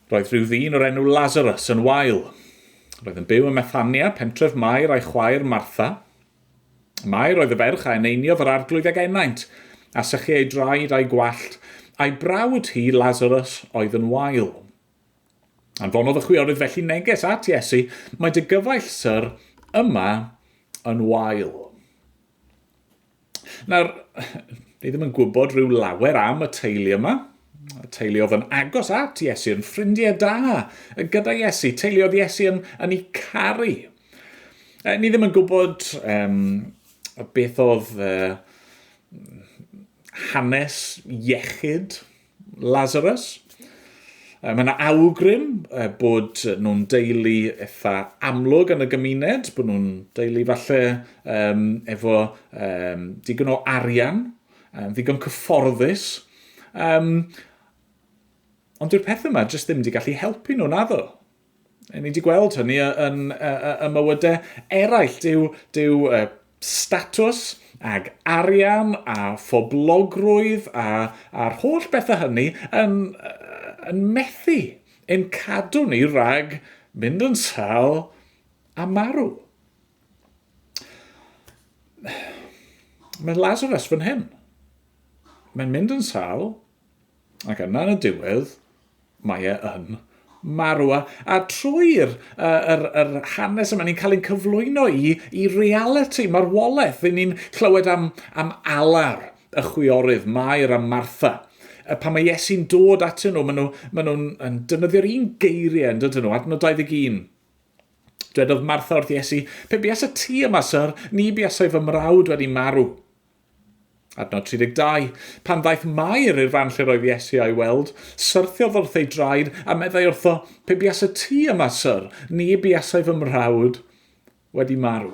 Roedd rhyw ddyn o'r enw Lazarus yn wael. Roedd yn byw ym Methania, pentref Mair a'i chwaer Martha. Mair oedd y ferch a eneiniodd yr arglwydd ag ennaint, a sychu ei draed a'i gwallt, a'i brawd hi, Lazarus, oedd yn wael. Anfonodd y chwiorydd felly neges at Iesu, mae dy gyfaill, syr, yma yn wael. Nawr, ni ddim yn gwybod rhyw lawer am y teulu yma. Y teulu oedd yn agos at Iesu, yn ffrindiau da gyda Iesu. Teulu oedd Iesu yn, yn ei caru. Ni ddim yn gwybod um, beth oedd uh, hanes iechyd Lazarus. Mae yna awgrym bod nhw'n deulu eitha amlwg yn y gymuned, bod nhw'n deulu falle um, efo um, digon o arian, um, ddigon cyfforddus. Um, ond dyw'r peth yma jyst ddim wedi gallu helpu nhw naddo. Ni wedi gweld hynny yn y mywydau eraill. Dyw, dyw statws ag arian a phoblogrwydd a, a'r holl bethau hynny yn, yn methu ein cadw ni rhag mynd yn sâl a marw. Mae Lazarus fan hyn. Mae'n mynd yn sâl, Ac yna yn y diwedd, mae e yn marw. A, a trwy'r uh, yr, yr hanes yma, ni'n cael ein cyflwyno i, i reality, marwolaeth. Ry'n ni'n clywed am, am alar y chwiorydd, Mair a Martha. Pan mae Iesu'n dod atyn nhw, maen nhw'n maen nhw yn defnyddio'r un geiriau yn dydyn nhw, adnod 21. Dwedodd Martha wrth Iesu, pe buasai ti yma, syr, ni buasai fy mrawd wedi marw. Adnod 32. Pan ddaeth Mair i'r fan lle roedd Iesu a'i weld, syrthiodd wrth ei draed a meddai wrtho, Pe buasai ti yma, syr, ni buasai fy mrawd wedi marw.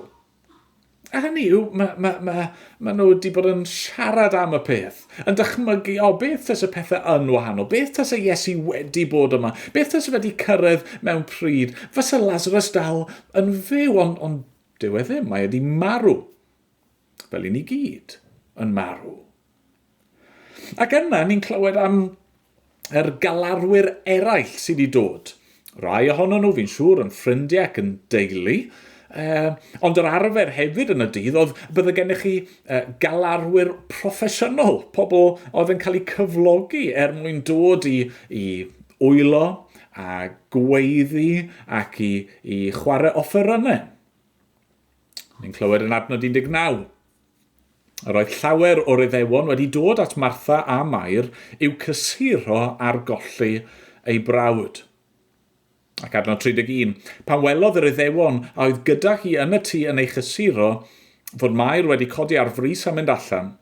A hynny yw, mae ma, ma, ma nhw wedi bod yn siarad am y peth, yn dychmygu, o, beth tas y pethau yn wahanol, beth tas y Iesu wedi bod yma, beth tas wedi cyrraedd mewn pryd, fysa Lazarus dal yn fyw, ond on, dyw e ddim, mae wedi marw. Fel i ni gyd yn marw. Ac yna ni'n clywed am yr galarwyr eraill sydd wedi dod. Rai ohonyn nhw, fi'n siŵr, yn ffrindiau ac yn deulu. Ond yr arfer hefyd yn y dydd oedd bydde gennych chi galarwyr proffesiynol, pobl oedd yn cael eu cyflogi er mwyn dod i, i wylo a gweiddi ac i, i chwarae offerynnau. Ni'n clywed yn adnod 19. Yr oedd llawer o'r Iddewon wedi dod at Martha a Mair i'w cysuro ar golli ei brawd. Ac adnod 31. Pan welodd yr Iddewon a oedd gyda hi yn y tŷ yn ei chysuro, fod Mair wedi codi ar frys a mynd allan,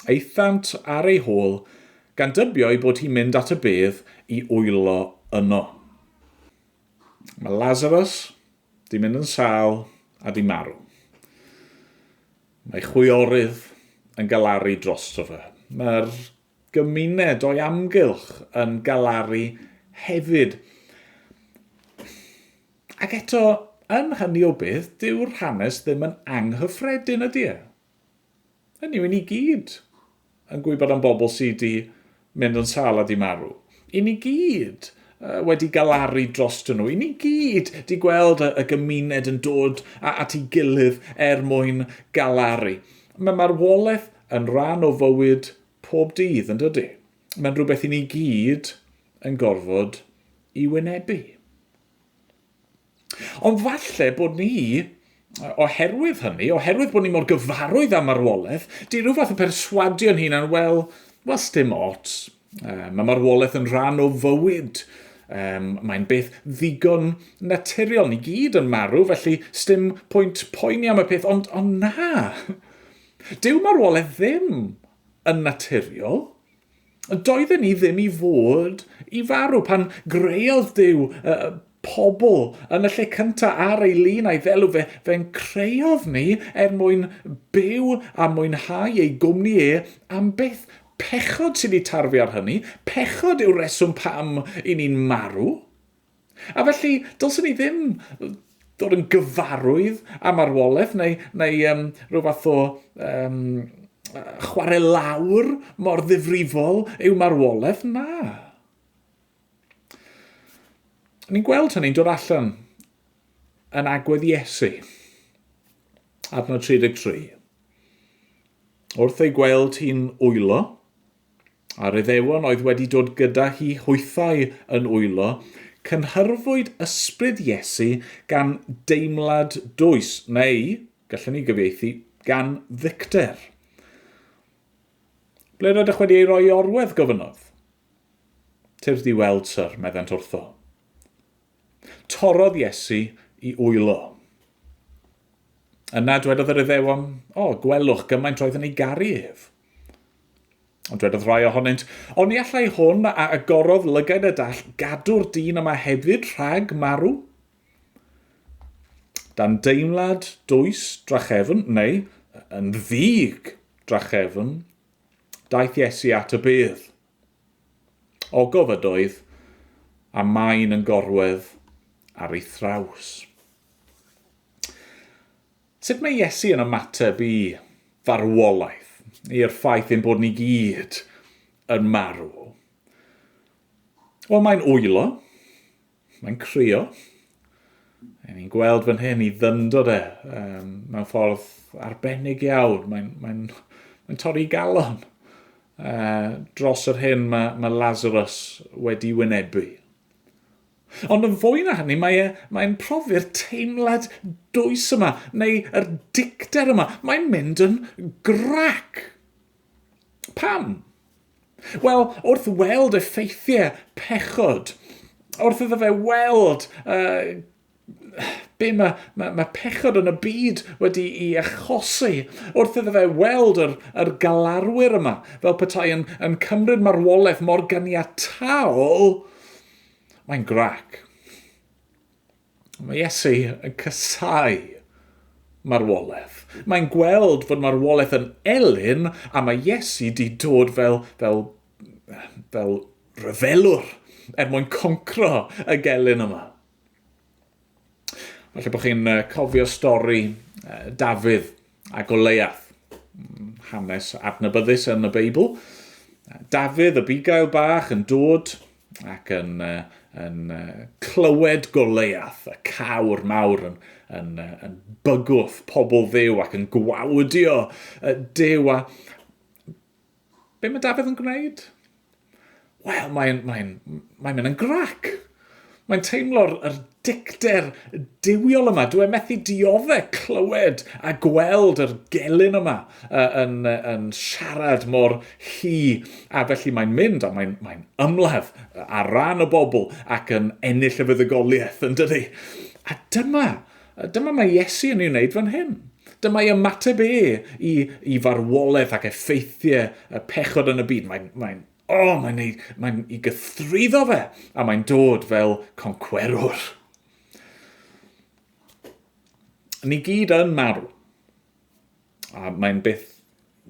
aethant ar ei hôl, gan dybio ei bod hi'n mynd at y bedd i wylo yno. Mae Lazarus Di mynd yn sâl a di marw. Mae chwiorydd yn galaru drosto fe. Mae'r gymuned o'i amgylch yn galaru hefyd. Ac eto, yn hynny o beth, dyw'r hanes ddim yn anghyffredin ydy e? Hynny yw, i ni gyd yn gwybod am bobl sydd wedi mynd yn sâl a di marw. I ni gyd wedi galaru drostyn nhw. I ni gyd di gweld y, y gymuned yn dod at ei gilydd er mwyn galaru. Mae marwolaeth yn rhan o fywyd pob dydd, yn dydy? Mae'n rhywbeth i ni gyd yn gorfod i wynebu. Ond falle bod ni, oherwydd hynny, oherwydd bod ni mor gyfarwydd â marwolaeth, di rhyw fath o perswadio'n hunan, wel, wel, sdim ots. Mae marwolaeth yn rhan o fywyd. Mae'n beth ddigon naturiol. Ni gyd yn marw, felly sdim pwynt poeni am y peth. Ond, ond na! Dyw marwolaeth ddim yn naturiol. Doedden ni ddim i fod i farw pan greodd Duw pobl yn y lle cyntaf ar ei lun a'i ddelw. Fe, fe'n creodd ni er mwyn byw a mwynhau ei gwmni e am byth. Pechod sydd wedi tarfu ar hynny. Pechod yw'r reswm pam i ni'n marw. A felly, dylswn ni ddim dod yn gyfarwydd â marwolaeth neu, neu um, rhyw fath o um, chwarae lawr mor ddifrifol yw marwolaeth. Na. Ni'n gweld hynny'n dod allan yn agwedd Iesu. Adnod 33. Wrth ei gweld hi'n wylo, A'r Iddewon oedd wedi dod gyda hi hwythau yn wylo, cynhyrfwyd ysbryd Iesu gan deimlad dwys, neu, gallwn ni gyfieithu, gan ddicter. Ble rydych wedi ei roi i orwedd, gofynnodd. Tyrd i weld, syr, meddent wrtho. Torrodd Iesu i wylo. Yna dwedodd yr Iddewon, O, gwelwch gymaint roedd yn ei garu ef. Ond dwedodd rhai ohonynt, Oni allai hwn a agorodd lygaid y dall gadw'r dyn yma hefyd rhag marw? Dan deimlad dwys drachefn, neu yn ddig drachefn, daeth Iesu at y bedd. Ogof ydoedd, a maen yn gorwedd ar ei thraws. Sut mae Iesu yn ymateb i farwolaeth, i'r ffaith ein bod ni gyd yn marw? Wel, mae'n wylo, mae'n crio. Ni'n gweld fan hyn i ddyndod e um, mewn ffordd arbennig iawn. Mae'n mae mae torri galon dros yr hyn mae, mae Lazarus wedi wynebu. Ond yn fwy na hynny, mae e, mae'n profi'r teimlad dwys yma, neu yr dicter yma. Mae'n mynd yn grac. Pam? Wel, wrth weld effeithiau pechod, wrth iddo fe weld be mae, mae, mae pechod yn y byd wedi ei achosi wrth iddo fe weld yr, yr galarwyr yma fel petai yn, yn cymryd marwolaeth mor ganiataol, mae'n grac. Mae Iesu yn casau marwolaeth. Mae'n gweld fod marwolaeth yn elyn a mae Iesu di dod fel, fel, fel rhyfelwr er mwyn concro y gelyn yma. Falle bod chi'n cofio stori Dafydd a Goleiath, hanes adnabyddus yn y Beibl. Dafydd, y bugail bach, yn dod ac yn, yn clywed Goleiath, y cawr mawr yn, yn, yn bygwth pobl ddiw ac yn gwawdio Duw. A Be mae Dafydd yn gwneud? Wel, mae'n mae mae mynd yn grac. Mae'n teimlo'r yr dicter duwiol yma. Dwi e methu diodde clywed a gweld yr gelyn yma yn, yn siarad mor hi. A felly mae'n mynd a mae'n mae ymladd ar ran y bobl ac yn ennill y fuddugoliaeth, yn dydy? A dyma A dyma mae Iesu yn ei wneud fan hyn. Dyma ei ymateb e i, i farwolaeth ac effeithiau y pechod yn y byd. Mae'n, mae oh, mae'n ei, mae'n ei gythruddo fe, a mae'n dod fel concwerwr. Ni gyd yn marw. A mae'n beth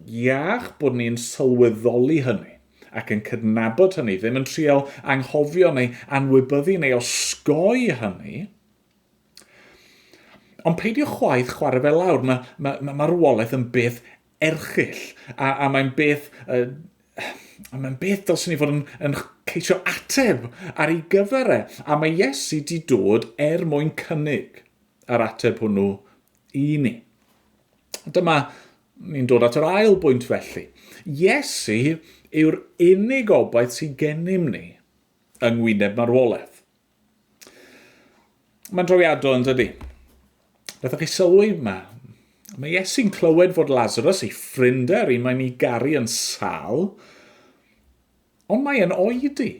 iach bod ni'n sylweddoli hynny ac yn cydnabod hynny, ddim yn trial anghofio neu anwybyddu neu osgoi hynny. Ond peidio chwaith chwarae fe lawr, mae, mae, mae marwolaeth yn beth erchyll, a, a mae'n beth, uh, a mae'n beth dylswn ni fod yn, yn ceisio ateb ar ei gyfer e. A mae Iesu di dod er mwyn cynnig yr ateb hwnnw i ni. Dyma ni'n dod at yr ail bwynt felly. Iesu yw'r unig obaith sydd gennym ni yng ngwyneb marwolaeth. Mae'n drawiadol yn dydy? Wnaethoch chi sylwi, mae, mae Iesu'n clywed fod Lazarus, ei ffrinder, un mae'n ei garu yn sal, ond mae e'n oedi.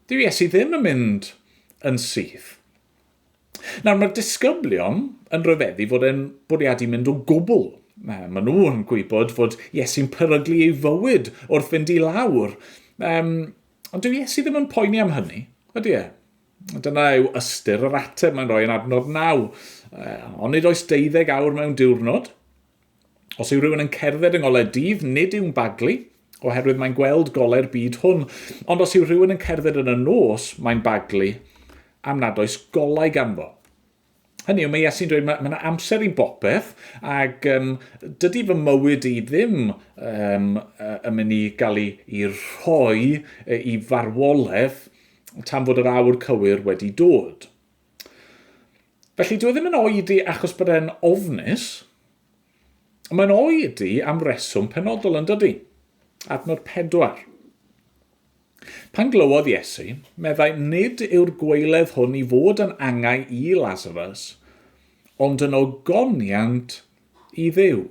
Dyw Iesu ddim yn mynd yn syth. Nawr, mae'r disgyblion yn rhyfeddu fod e'n bwriadu mynd o gwbl. Maen nhw'n gwybod fod Iesu'n peryglu ei fywyd wrth fynd i lawr. Um, ond dyw Iesu ddim yn poeni am hynny, ydy e? Dyna yw ystyr yr ateb mae'n rhoi yn adnod 9. Ond nid oes deuddeg awr mewn diwrnod. Os yw rhywun yn cerdded yng ngolau dydd, nid yw'n baglu, oherwydd mae'n gweld golau'r byd hwn. Ond os yw rhywun yn cerdded yn y nos, mae'n baglu, am nad oes golau ganddo. Hynny yw, mae Iesu'n dweud, mae yna amser i bopeth, ac um, dydy fy mywyd i ddim um, yn mynd i gael ei, ei rhoi i farwolaeth tan fod yr awr cywir wedi dod. Felly, dyw e ddim yn oedi achos bod e'n ofnus. Mae'n oedi am reswm penodol yn dydy. Adnod 4. Pan glywodd Iesu, meddai, Nid yw'r gwaeledd hwn i fod yn angau i Lazarus, ond yn ogoniant i Dduw.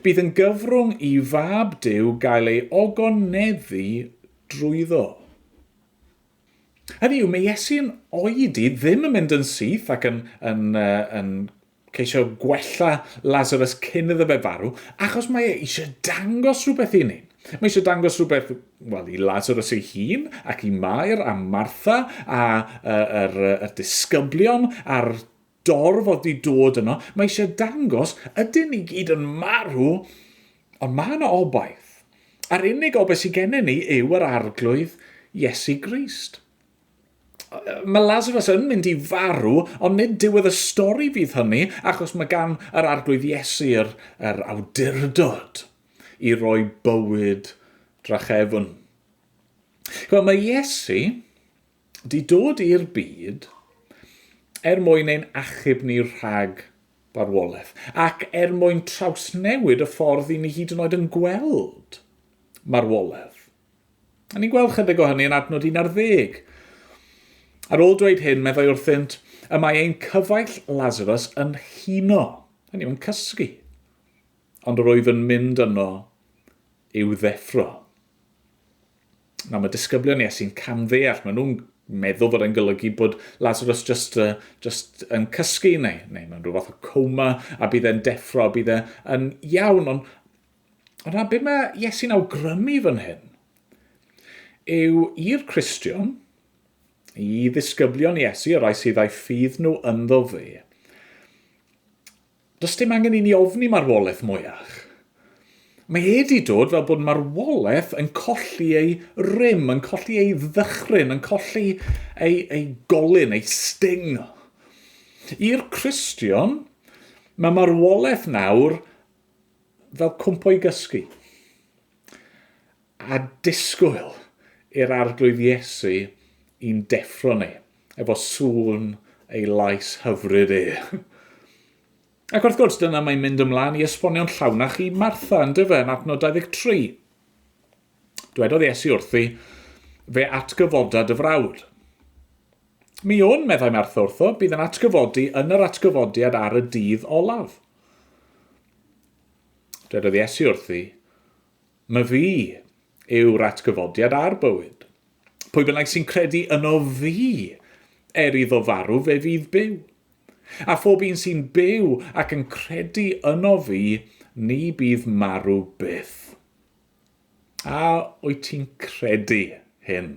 Bydd yn gyfrwng i Fab Duw gael ei ogoneddu drwyddo. Hynny yw, mae Iesu'n oedi, ddim yn mynd yn syth ac yn, yn, uh, yn ceisio gwella Lazarus cyn iddo fe farw, achos mae e eisiau dangos rhywbeth i ni. Mae eisiau dangos rhywbeth, wel, i Lazarus ei hun, ac i Mair a Martha, a yr, yr disgyblion, a'r dorf oedd wedi dod yno. Mae eisiau dangos, ydyn ni gyd yn marw, ond mae yna obaith. A'r unig obaith sydd gennym ni yw yr arglwydd Iesu Grist. Mae Lazarus yn mynd i farw, ond nid diwedd y stori fydd hynny, achos mae gan yr arglwydd Iesu yr, yr awdurdod i roi bywyd drachefn. Wel, mae Iesu di dod i'r byd er mwyn ein achub ni rhag farwolaeth, ac er mwyn trawsnewid y ffordd i ni hyd yn oed yn gweld marwolaeth. A ni'n gweld chydig o hynny yn adnod 11. Ar ôl dweud hyn, meddai wrthynt, y mae ein cyfaill Lazarus yn huno, hynny yw'n cysgu, ond yr wyf yn mynd yno i'w ddeffro. Nawr mae disgyblion Iesu'n camddeall, maen nhw'n meddwl fod e'n golygu bod Lazarus just, uh, just yn cysgu neu, neu mewn rhyw fath o coma a bydd e'n deffro a bydd e'n iawn, ond ond na, be mae Iesu'n awgrymu fan hyn yw i'r Cristion, i ddisgyblion Iesu, y rhai sydd â'i ffydd nhw ynddo fe, Does dim angen i ni ofni marwolaeth mwyach. Mae e 'di dod fel bod marwolaeth yn colli ei rym, yn colli ei ddychryn, yn colli ei, ei golyn, ei sting. I'r Cristion, mae marwolaeth nawr fel cwmpo i gysgu. A disgwyl i'r Arglwydd Iesu i'n deffro ni, efo sŵn ei lais hyfryd e. Ac wrth gwrs, dyna mae'n mynd ymlaen i esbonio'n llawnach i Martha, yn dyfe, yn adnod 23. Dwedodd Iesu wrthi, fe atgyfoda dy frawd. Mi wn, meddai Martha wrtho, bydd yn atgyfodi yn yr atgyfodiad ar y dydd olaf. Dwedodd Iesu wrthi, Mae fi yw'r atgyfodiad a'r bywyd. Pwy bynnag sy'n credu yno fi, er iddo farw, fe fydd byw. A phob un sy'n byw ac yn credu yno fi, ni bydd marw byth. A wyt ti'n credu hyn?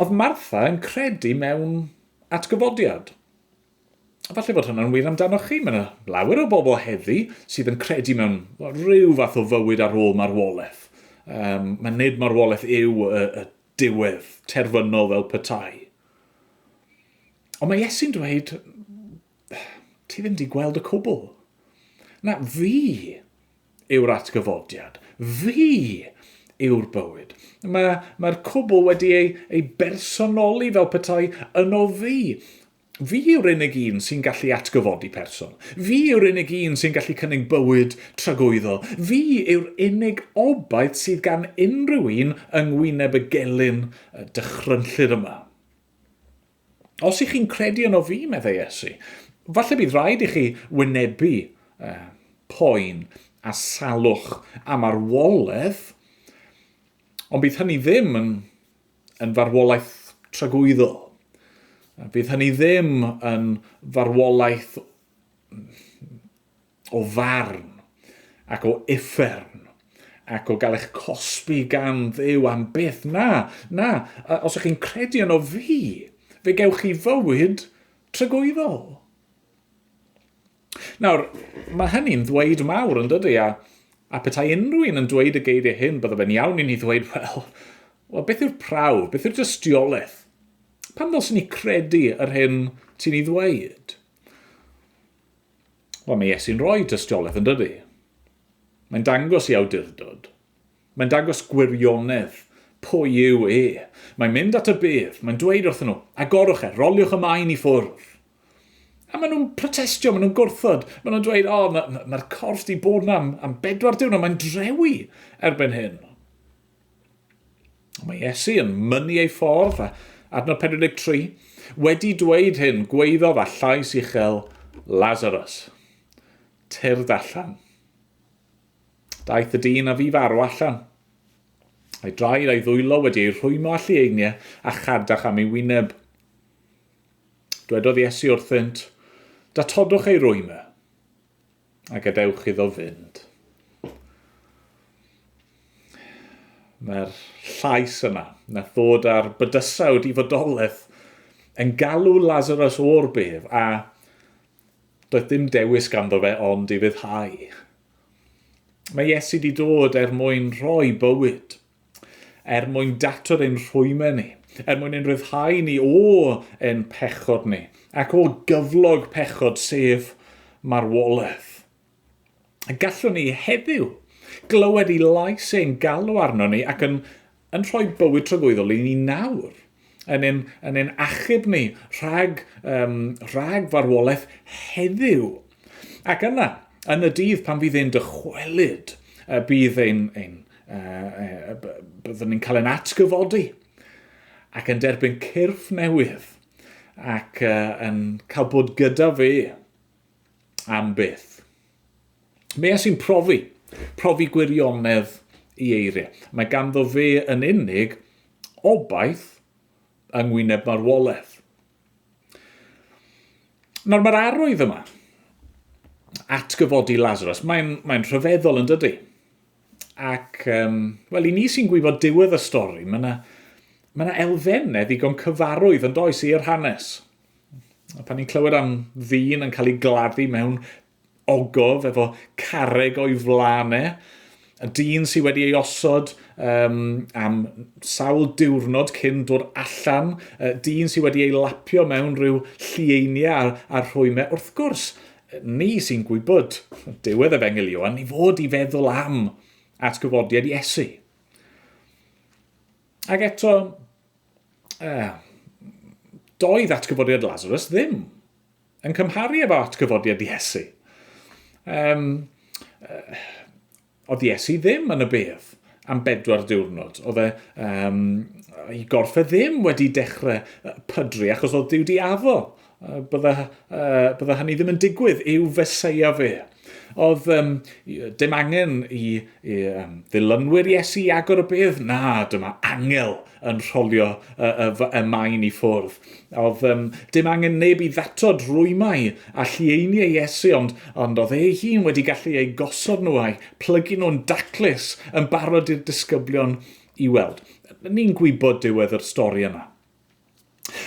Oedd Martha yn credu mewn atgyfodiad. A falle bod hynna'n wir amdanoch chi. Mae yna lawer o bobl heddi sydd yn credu mewn rhyw fath o fywyd ar ôl marwolaeth. Um, mae nid marwolaeth yw y, y diwedd terfynol fel petai. Ond mae Iesu'n dweud, ti ddim wedi gweld y cwbl. Na, fi yw'r atgyfodiad. Fi yw'r bywyd. Mae'r mae cwbl wedi ei, ei bersonoli fel petai yno fi. Fi yw'r unig un sy'n gallu atgyfodi person. Fi yw'r unig un sy'n gallu cynnig bywyd tragwyddol. Fi yw'r unig obaith sydd gan unrhyw un yng ngwyneb y gelyn dychrynllyd yma. Os ych chi'n credu yno fi, meddai Iesu, falle bydd rhaid i chi wynebu eh, poen a salwch a marwolaeth, ond bydd hynny ddim yn yn farwolaeth tragwyddol. Bydd hynny ddim yn farwolaeth o farn ac o uffern ac o gael eich cosbi gan Dduw am byth. Na, na, os ych chi'n credu yno fi, fe gewch chi fywyd tragwyddol. Nawr, mae hynny'n ddweud mawr, yn dydy, a, a petai unrhyw un yn dweud y geiriau hyn, bydde fe'n iawn i ni ddweud, wel, wel, beth yw'r prawf, beth yw'r dystiolaeth? Pam ddylswn ni credu yr hyn ti'n ei ddweud? Wel, mae Iesu'n rhoi dystiolaeth, yn dydy? Mae'n dangos i awdurdod. Mae'n dangos gwirionedd pwy yw e. Mae'n mynd at y bedd, mae'n dweud wrthyn nhw, agorwch e, roliwch y maen i ffwrdd. A maen nhw'n protestio, maen nhw'n gwrthod. Maen nhw'n dweud, o, oh, mae'r ma, ma corff di bod yna am, am bedwar diwrnod, mae'n drewi erbyn hyn. Mae Iesu yn mynnu ei ffordd, a adnod 43, wedi dweud hyn, gweiddodd â llais uchel, Lazarus, tyrd allan. Daeth y dyn a fi farw allan. A'i draed a'i ddwylo wedi ei rhwymo â llieiniau a chadach am ei wyneb. Dwedodd Iesu wrthynt, Datodwch ei rwym e, a gadewch iddo fynd. Mae'r llais yna, nath ddod â'r bydysawd i fodolaeth, yn galw Lazarus o'r bedd, a doedd dim dewis ganddo fe ond i fyddhau. Mae Iesu wedi dod er mwyn rhoi bywyd er mwyn datod ein rhwymau ni, er mwyn ein rhyddhau ni o ein pechod ni, ac o gyflog pechod sef marwolaeth. Gallwn ni heddiw glywed i lais e'n galw arno ni ac yn, yn rhoi bywyd tragwyddol i ni nawr, yn ein, yn ein achub ni rhag, um, rhag farwolaeth heddiw. Ac yna, yn y dydd pan fydd e'n dychwelyd, bydd ein, ein, uh, byddwn ni'n cael ein atgyfodi ac yn derbyn cyrff newydd ac uh, yn cael bod gyda fe am byth. Mae sy'n profi, profi gwirionedd i eiriau. Mae ganddo fe yn unig obaith yng ngwyneb marwolaeth. Nawr mae'r arwydd yma, atgyfodi Lazarus, mae'n mae rhyfeddol yn dydy. Ac, um, wel, i ni sy'n gwybod diwedd y stori, mae yna mae yna elfennau ddigon cyfarwydd yn does i'r hanes. A pan ni'n clywed am ddyn yn cael ei gladdu mewn ogof efo carreg o'i flaen e, y dyn sydd wedi ei osod um, am sawl diwrnod cyn dod allan, y dyn sydd wedi ei lapio mewn rhyw llieiniau a, a rhwymau. Wrth gwrs, ni sy'n gwybod diwedd Efengyl Ioan, ni fod i feddwl am atgyfodiad Iesu. Ac eto, eh, doedd atgyfodiad Lazarus ddim yn cymharu efo atgyfodiad Iesu. Um, uh, oedd Iesu ddim yn y bedd am bedwar diwrnod. Oedd e, um, ei gorff e ddim wedi dechrau pydru achos oedd Duw di addo. Bydde, uh, bydde hynny ddim yn digwydd i'w feseia fe. Oedd um, dim angen i, i um, ddilynwyr Iesu i agor y bedd. Na, dyma angel yn rholio y, y, y maen i ffwrdd. Oedd um, dim angen neb i ddatod rwymau a llieiniau Iesu, ond, ond oedd ei hun wedi gallu eu gosod nhw a'u plygu nhw'n daclus yn barod i'r disgyblion i weld. Ni'n gwybod diwedd yr stori yna.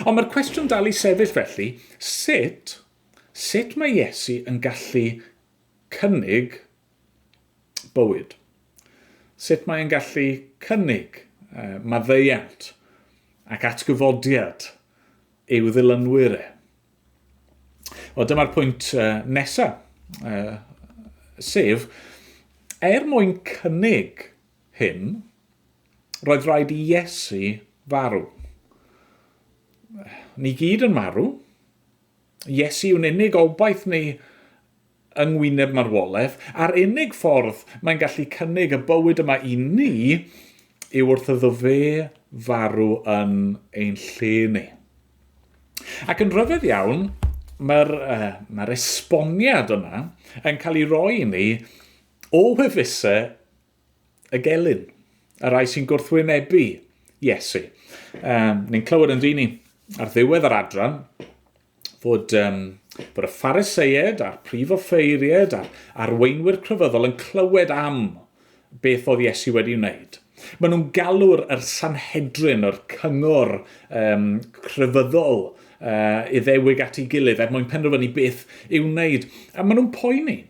Ond mae'r cwestiwn dal i sefyll felly, sut Sut mae Iesu yn gallu cynnig bywyd? Sut mae'n gallu cynnig maddeuant ac atgyfodiad i'w ddilynwyr e? Wel, dyma'r pwynt nesaf, sef, er mwyn cynnig hyn, roedd rhaid i Iesu farw. Ni gyd yn marw. Iesu yw'n unig obaith ni yng ngwyneb marwolaeth, a'r unig ffordd mae'n gallu cynnig y bywyd yma i ni yw wrth iddo fe farw yn ein lle ni. Ac yn rhyfedd iawn, mae'r uh, mae esboniad yma yn cael ei roi i ni o wefusau y gelyn, y rhai sy'n gwrthwynebu Iesu. Um, ni'n clywed yn dyn ni ar ddiwedd yr adran fod, um, fod y Phariseied a'r prif offeiried a'r arweinwyr crefyddol yn clywed am beth oedd Iesu wedi wneud. Maen nhw'n galw'r yr Sanhedrin, yr cyngor um, crefyddol uh, iddewig at ei gilydd er mwyn penderfynu beth i'w wneud. A maen nhw'n poeni.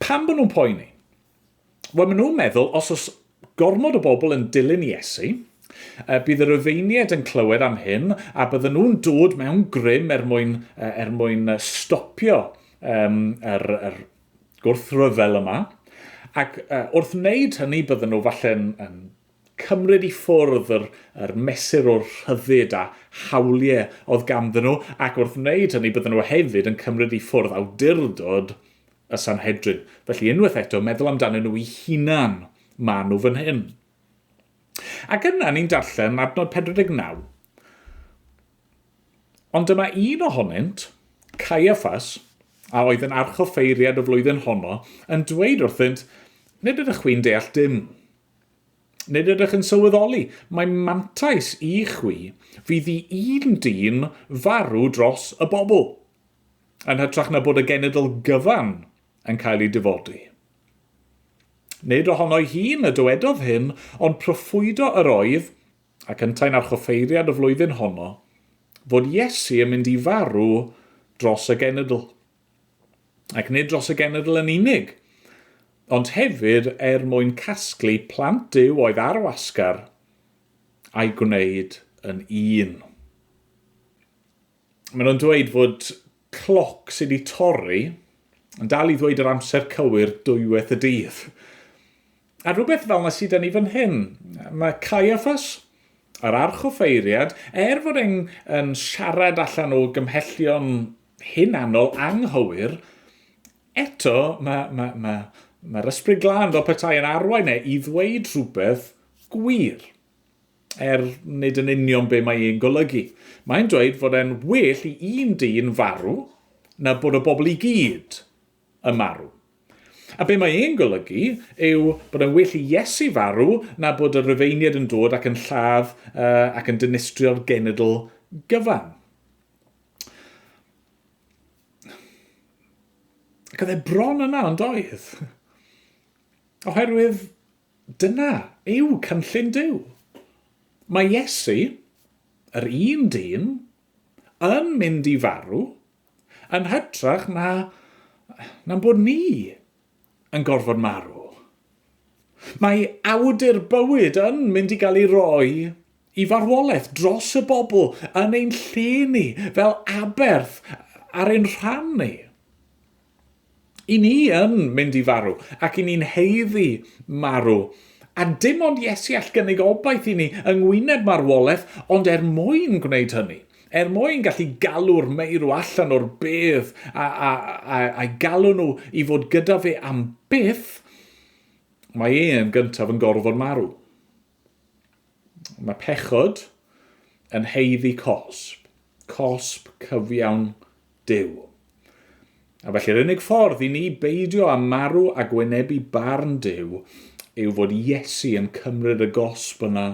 Pam bod nhw'n poeni? Wel, maen nhw'n meddwl, os oes gormod o bobl yn dilyn Iesu, bydd y Rufeiniaid yn clywed am hyn a bydden nhw'n dod mewn grym er mwyn, er mwyn stopio um, yr, yr gwrthryfel yma. Ac uh, wrth wneud hynny, bydden nhw falle'n yn cymryd i ffwrdd yr, yr mesur o'r rhyddid a hawliau oedd ganddyn nhw, ac wrth wneud hynny bydden nhw hefyd yn cymryd i ffwrdd awdurdod y Sanhedrin. Felly unwaith eto, meddwl amdanyn nhw eu hunan, maen nhw fan hyn. Ac yna ni'n darllen adnod 49. Ond dyma un ohonynt, Caiaffas, a oedd yn archoffeiriad y flwyddyn honno, yn dweud wrthynt, nid ydych chwi'n deall dim. Nid ydych yn sylweddoli, mae mantais i chwi fydd i un dyn farw dros y bobl, yn hytrach na bod y genedl gyfan yn cael ei difodi. Nid ohono'i hun y dywedodd hyn, ond proffwydo yr oedd, ac yntau'n archoffeiriad y flwyddyn honno, fod Iesu yn mynd i farw dros y genedl. Ac nid dros y genedl yn unig, ond hefyd er mwyn casglu plant Duw oedd ar wasgar a'i gwneud yn un. Maen nhw'n dweud fod cloc sydd wedi torri yn dal i ddweud yr amser cywir dwywaith y dydd. A rhywbeth fel yna sydd 'da ni fan hyn. Mae Caiaffas, yr archoffeiriad, er fod e'n yn siarad allan o gymhellion hunanol anghywir, eto mae, mae, mae, mae'r ysbryd glân fel petai yn arwain e i ddweud rhywbeth gwir, er nid yn union be mae e'n golygu. Mae'n dweud fod e'n well i un dyn farw na bod y bobl i gyd yn marw. A be mae e'n golygu yw bod e'n well i Iesu farw na bod y Rufeiniaid yn dod ac yn lladd uh, ac yn dinistrio'r genedl gyfan. Ac oedd e bron yna, ond oedd? Oherwydd dyna yw cynllun Duw. Mae Iesu, yr un dyn, yn mynd i farw, Yn hytrach na, na'n bod ni yn gorfod marw. Mae awdur bywyd yn mynd i gael ei roi i farwolaeth dros y bobl yn ein lle ni, fel aberth ar ein rhan ni. I ni yn mynd i farw, ac i ni'n haeddu marw. A dim ond Iesu all gynnig obaith i ni yng ngwyneb marwolaeth, ond er mwyn gwneud hynny, er mwyn gallu galw'r meirw allan o'r bedd a, a, a, a'i galw nhw i fod gyda fe am byth, mae e'n gyntaf yn gorfod marw. Mae pechod yn haeddu cosb, cosb cyfiawn Duw. A felly'r unig ffordd i ni beidio â marw a gwynebu barn Duw yw fod Iesu yn cymryd y gosb yna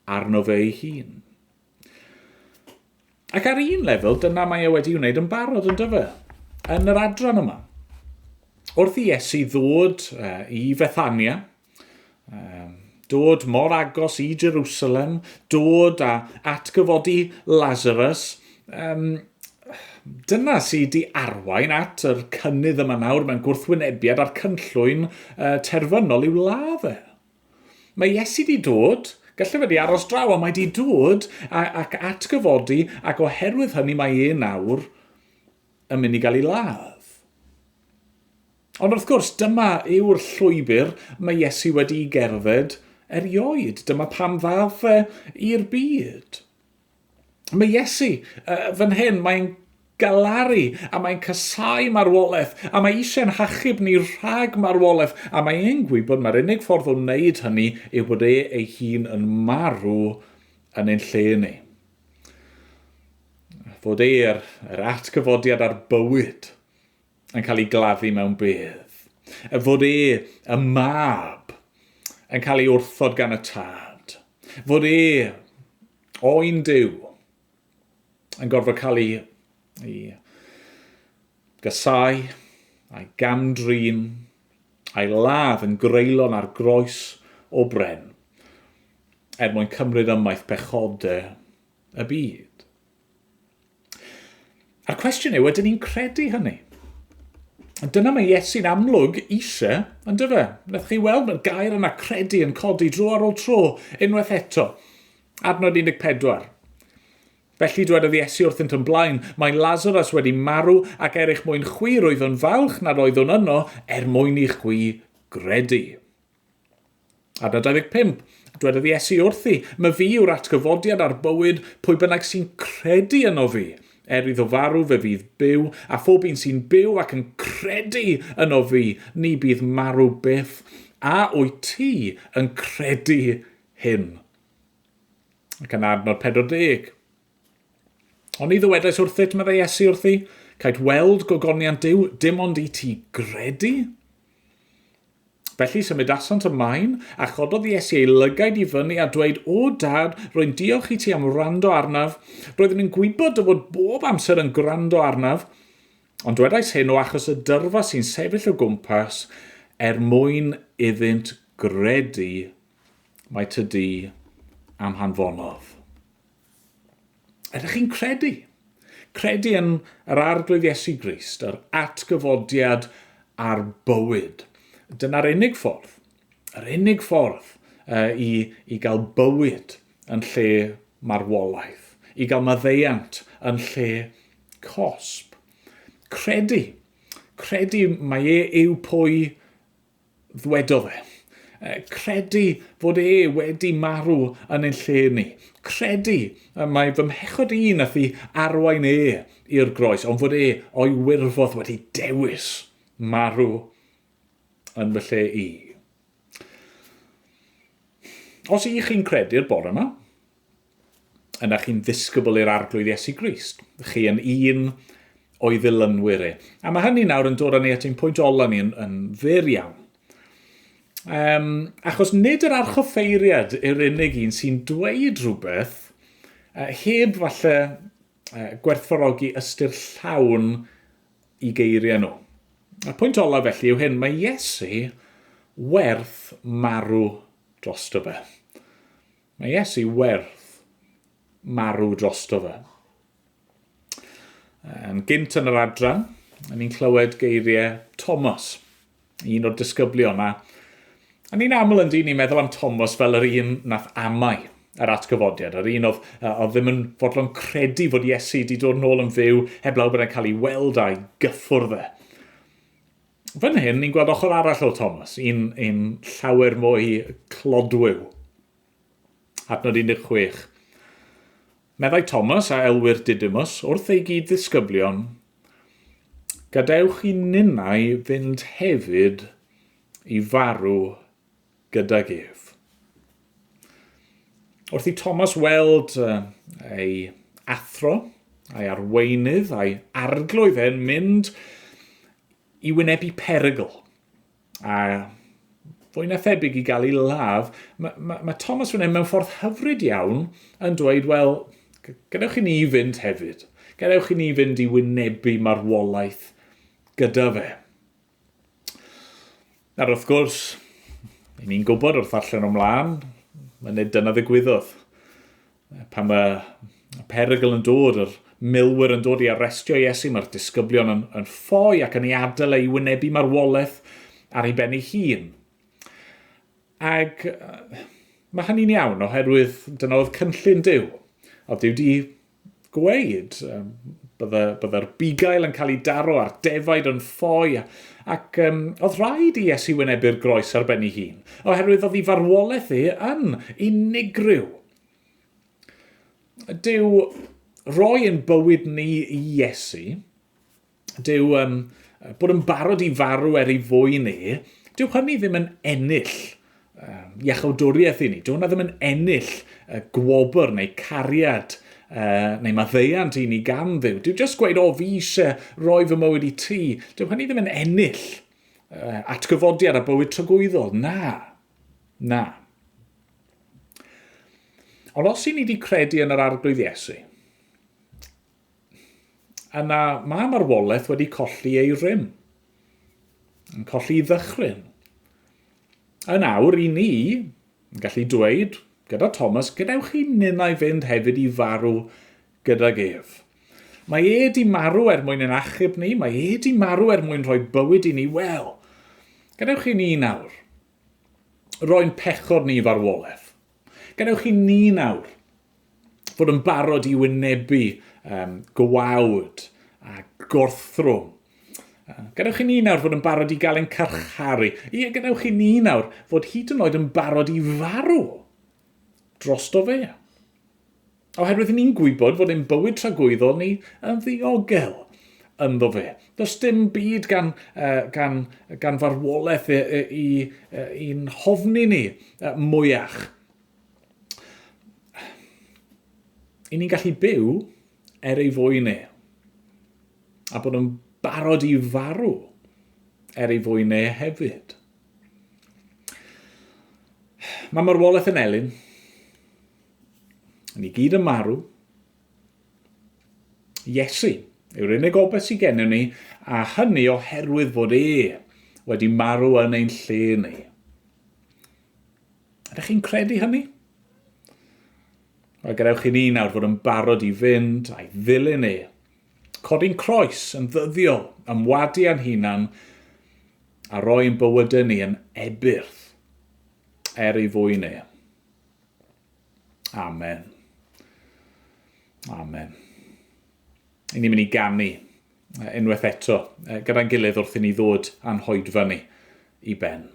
arno fe ei hun. Ac ar un lefel, dyna mae e wedi wneud yn barod yn dyfe, yn yr adran yma. Wrth i Iesu ddod i Fethania, dod mor agos i Jerusalem, dod a atgyfodi Lazarus, um, Dyna sydd wedi arwain at yr cynnydd yma nawr mewn gwrthwynebiad a'r cynllwyn terfynol i'w ladd e. Mae Iesu wedi dod, gallai fe wedi aros draw, ond mae wedi dod ac atgyfodi, ac oherwydd hynny mae e nawr yn mynd i gael ei ladd. Ond wrth gwrs, dyma yw'r llwybr mae Iesu wedi'i gerdded erioed. Dyma pam ddaeth e i'r byd. Mae Iesu, fan hyn, mae'n galaru a mae'n casáu marwolaeth a mae eisiau'n hachub ni rhag marwolaeth a mae e'n gwybod mae'r unig ffordd o wneud hynny yw bod e ei hun yn marw yn ein lle ni. Fod e'r yr atgyfodiad a'r bywyd yn cael ei gladdu mewn bedd. Y fod e, y mab, yn cael ei wrthod gan y tad. Fod e, oen Duw, yn gorfod cael ei, ei gasau, a'i gamdrin, a'i ladd yn greulon ar groes o bren, er mwyn cymryd ymaith pechodau y byd. A'r cwestiwn yw, ydyn ni'n credu hynny? Dyna mae Iesu'n amlwg eisiau, yn dyfe? Wnaeth chi weld mae'r gair yna credu yn codi dro ar ôl tro, unwaith eto. Adnod 14. Felly dwedodd Iesu wrthynt yn blaen, mae Lazarus wedi marw ac er eich mwyn chwi rwyf yn falch nad oeddwn yno er mwyn i chwi gredu. Adnod 25. Dwedodd Iesu wrthi, My fi yw'r atgyfodiad a'r bywyd, pwy bynnag sy'n credu yno fi, er iddo farw fe fydd byw, a phob un sy'n byw ac yn credu yno fi, ni bydd marw byth. A wyt ti yn credu hyn? Ac yn adnod 40. Oni ddywedais wrthyt, meddai Iesu wrthi, cait weld gogoniant Duw, dim ond i ti gredu? Felly symudasant y maen, a chododd Iesu ei lygaid i fyny a dweud, O Dad, rwy'n diolch i ti am wrando arnaf. Roeddwn i'n gwybod dy fod bob amser yn gwrando arnaf. Ond dwedais hyn o achos y dyrfa sy'n sefyll o gwmpas, er mwyn iddynt gredu mai ty di am hanfonodd. Ydych chi'n credu? Credu yn yr Arglwydd Iesu Grist, yr atgyfodiad a'r bywyd. Dyna'r unig ffordd, yr unig ffordd uh, i, i gael bywyd yn lle marwolaeth, i gael maddeuant yn lle cosb. Credu, credu mai e yw pwy ddwedodd e. Credu fod e wedi marw yn ein lle ni. Credu mae fy mhechod i nath i arwain e i'r groes, ond fod e o'i wirfodd wedi dewis marw yn fy lle i. Os ych chi'n credu'r bore yma, yna chi'n ddisgybl i'r Arglwydd Iesu Grist. Chi yn un o'i ddilynwyr e. A mae hynny nawr yn dod â ni at ein pwynt ola ni yn, yn fyr iawn. Um, achos nid yr archoffeiriad yw'r unig un sy'n dweud rhywbeth heb falle gwerthfawrogi ystyr llawn i geiriau nhw. Y pwynt ola felly yw hyn, mae Iesu werth marw drosto fe. Mae Iesu werth marw drosto fe. Yn gynt yn yr adran, ni'n clywed geiriau Thomas, un o'r disgyblion, a, a ni'n aml yn dyn ni'n meddwl am Thomas fel yr un nath amau yr atgyfodiad, yr un oedd, oedd ddim yn fodlon credu fod Iesu wedi dod nôl yn fyw heblaw bod e'n cael ei weld a'i gyffwrdd e. Fan hyn, ni'n gweld ochr arall o Thomas, un, un llawer mwy clodwiw. Adnod 16. Meddai Thomas, a elwir Didymus, wrth ei gyd ddisgyblion, Gadewch i ninnau fynd hefyd i farw gydag ef. Wrth i Thomas weld ei athro, a'i arweinydd, a'i arglwydd e'n mynd i wynebu perygl, a fwy na thebyg i gael ei ladd, mae, mae, mae Thomas fan hyn mewn ffordd hyfryd iawn yn dweud, wel, gadewch i ni fynd hefyd. Gadewch i ni fynd i wynebu marwolaeth gyda fe. Nawr wrth gwrs, i ni'n gwybod wrth ddarllen ymlaen, mae nid dyna ddigwyddodd. Pan mae y perygl yn dod, yr milwyr yn dod i arestio Iesu, mae'r disgyblion yn ffoi ac yn ei adael ei wynebu marwolaeth ar ei ben ei hun. Ac mae hynny'n iawn oherwydd dyna oedd cynllun Duw. Oedd Duw di gweud bydde'r bugail yn cael ei daro a'r defaid yn ffoi ac oedd rhaid i Iesu wynebu'r groes ar ben ei hun oherwydd oedd ei farwolaeth e yn unigryw. Dyw roi ein bywyd ni i Iesu, dyw bod yn barod i farw er ei fwyn e, dyw hynny ddim yn ennill iachawdwriaeth i ni. Dyw hwnna ddim yn ennill gwobr neu cariad neu maddeuant i ni gan Dduw. Dyw jyst gweud, o, fi eisiau rhoi fy mywyd i ti. Dyw hynny ddim yn ennill atgyfodiad a bywyd tragwyddol. Na. Na. Ond os i ni wedi credu yn yr Arglwydd Iesu, yna mae marwolaeth wedi colli ei rym, yn colli ei ddychryn. Yn awr, i ni, yn gallu dweud gyda Thomas, gadewch i ninnau fynd hefyd i farw gydag ef. Mae e di marw er mwyn ein achub ni, mae e di marw er mwyn rhoi bywyd i ni, wel, gadewch i ni nawr roi'n pechod ni i farwolaeth. Gadewch i ni nawr fod yn barod i wynebu gwawd a gorthrwm. Gadewch i ni nawr fod yn barod i gael ein carcharu. Ie, gadewch i ni nawr fod hyd yn oed yn barod i farw drosto fe. Oherwydd ni'n gwybod fod ein bywyd tragwyddol ni yn ddiogel ynddo fe. Does dim byd gan, gan, gan farwolaeth i'n hofni ni mwyach. I ni'n gallu byw er ei fwyn e. A bod yn barod i farw er ei fwyn e hefyd. Mae marwolaeth yn elyn. Ni gyd yn marw. Iesu yw'r unig obaith sydd gennym ni, a hynny oherwydd fod e wedi marw yn ein lle ni. Ydych chi'n credu hynny? Wel, gadewch i ni nawr fod yn barod i fynd a'i ddilyn e. Codi'n croes yn ddyddiol, ymwadu â'n hunan, a roi ein bywydau ni yn ebyrth er ei fwyn e. Amen. Amen. I ni'n mynd i ganu unwaith eto gyda'n gilydd wrth i ni ddod â'n hoedfa ni i ben.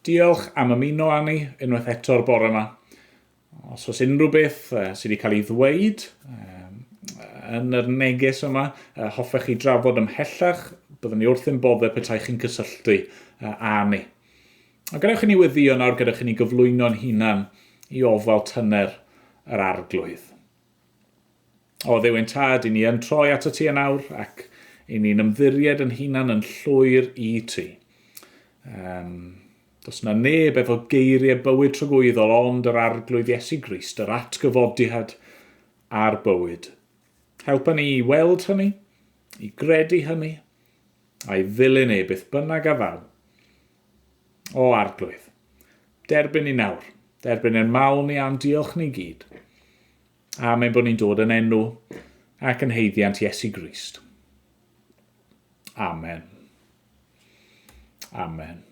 Diolch am ymuno â ni unwaith eto'r bore yma. Os oes unrhyw beth sydd wedi cael ei ddweud yn yr neges yma, hoffech chi drafod ymhellach, byddwn ni wrth ein boddau petai chi'n cysylltu â ni. A gadewch i ni weddio nawr, gadewch i ni gyflwyno'n hunan i ofal tyner yr Arglwydd. O Dduw ein Tad, i ni yn troi ato ti yn awr ac i ni'n ymddiried yn hunan yn llwyr i ti. Um, does na neb efo geiriau bywyd tragwyddol ond yr Arglwydd Iesu Grist, yr atgyfodiad a'r bywyd. Helpa ni i weld hynny, i gredu hynny, a'i ddilyn e beth bynnag a ddaw. O Arglwydd, derbyn ni nawr, derbyn ein mawl ni a'n diolch ni gyd. Am ein bod ni'n dod yn enw ac yn haeddiant Iesu Grist. Amen. Amen.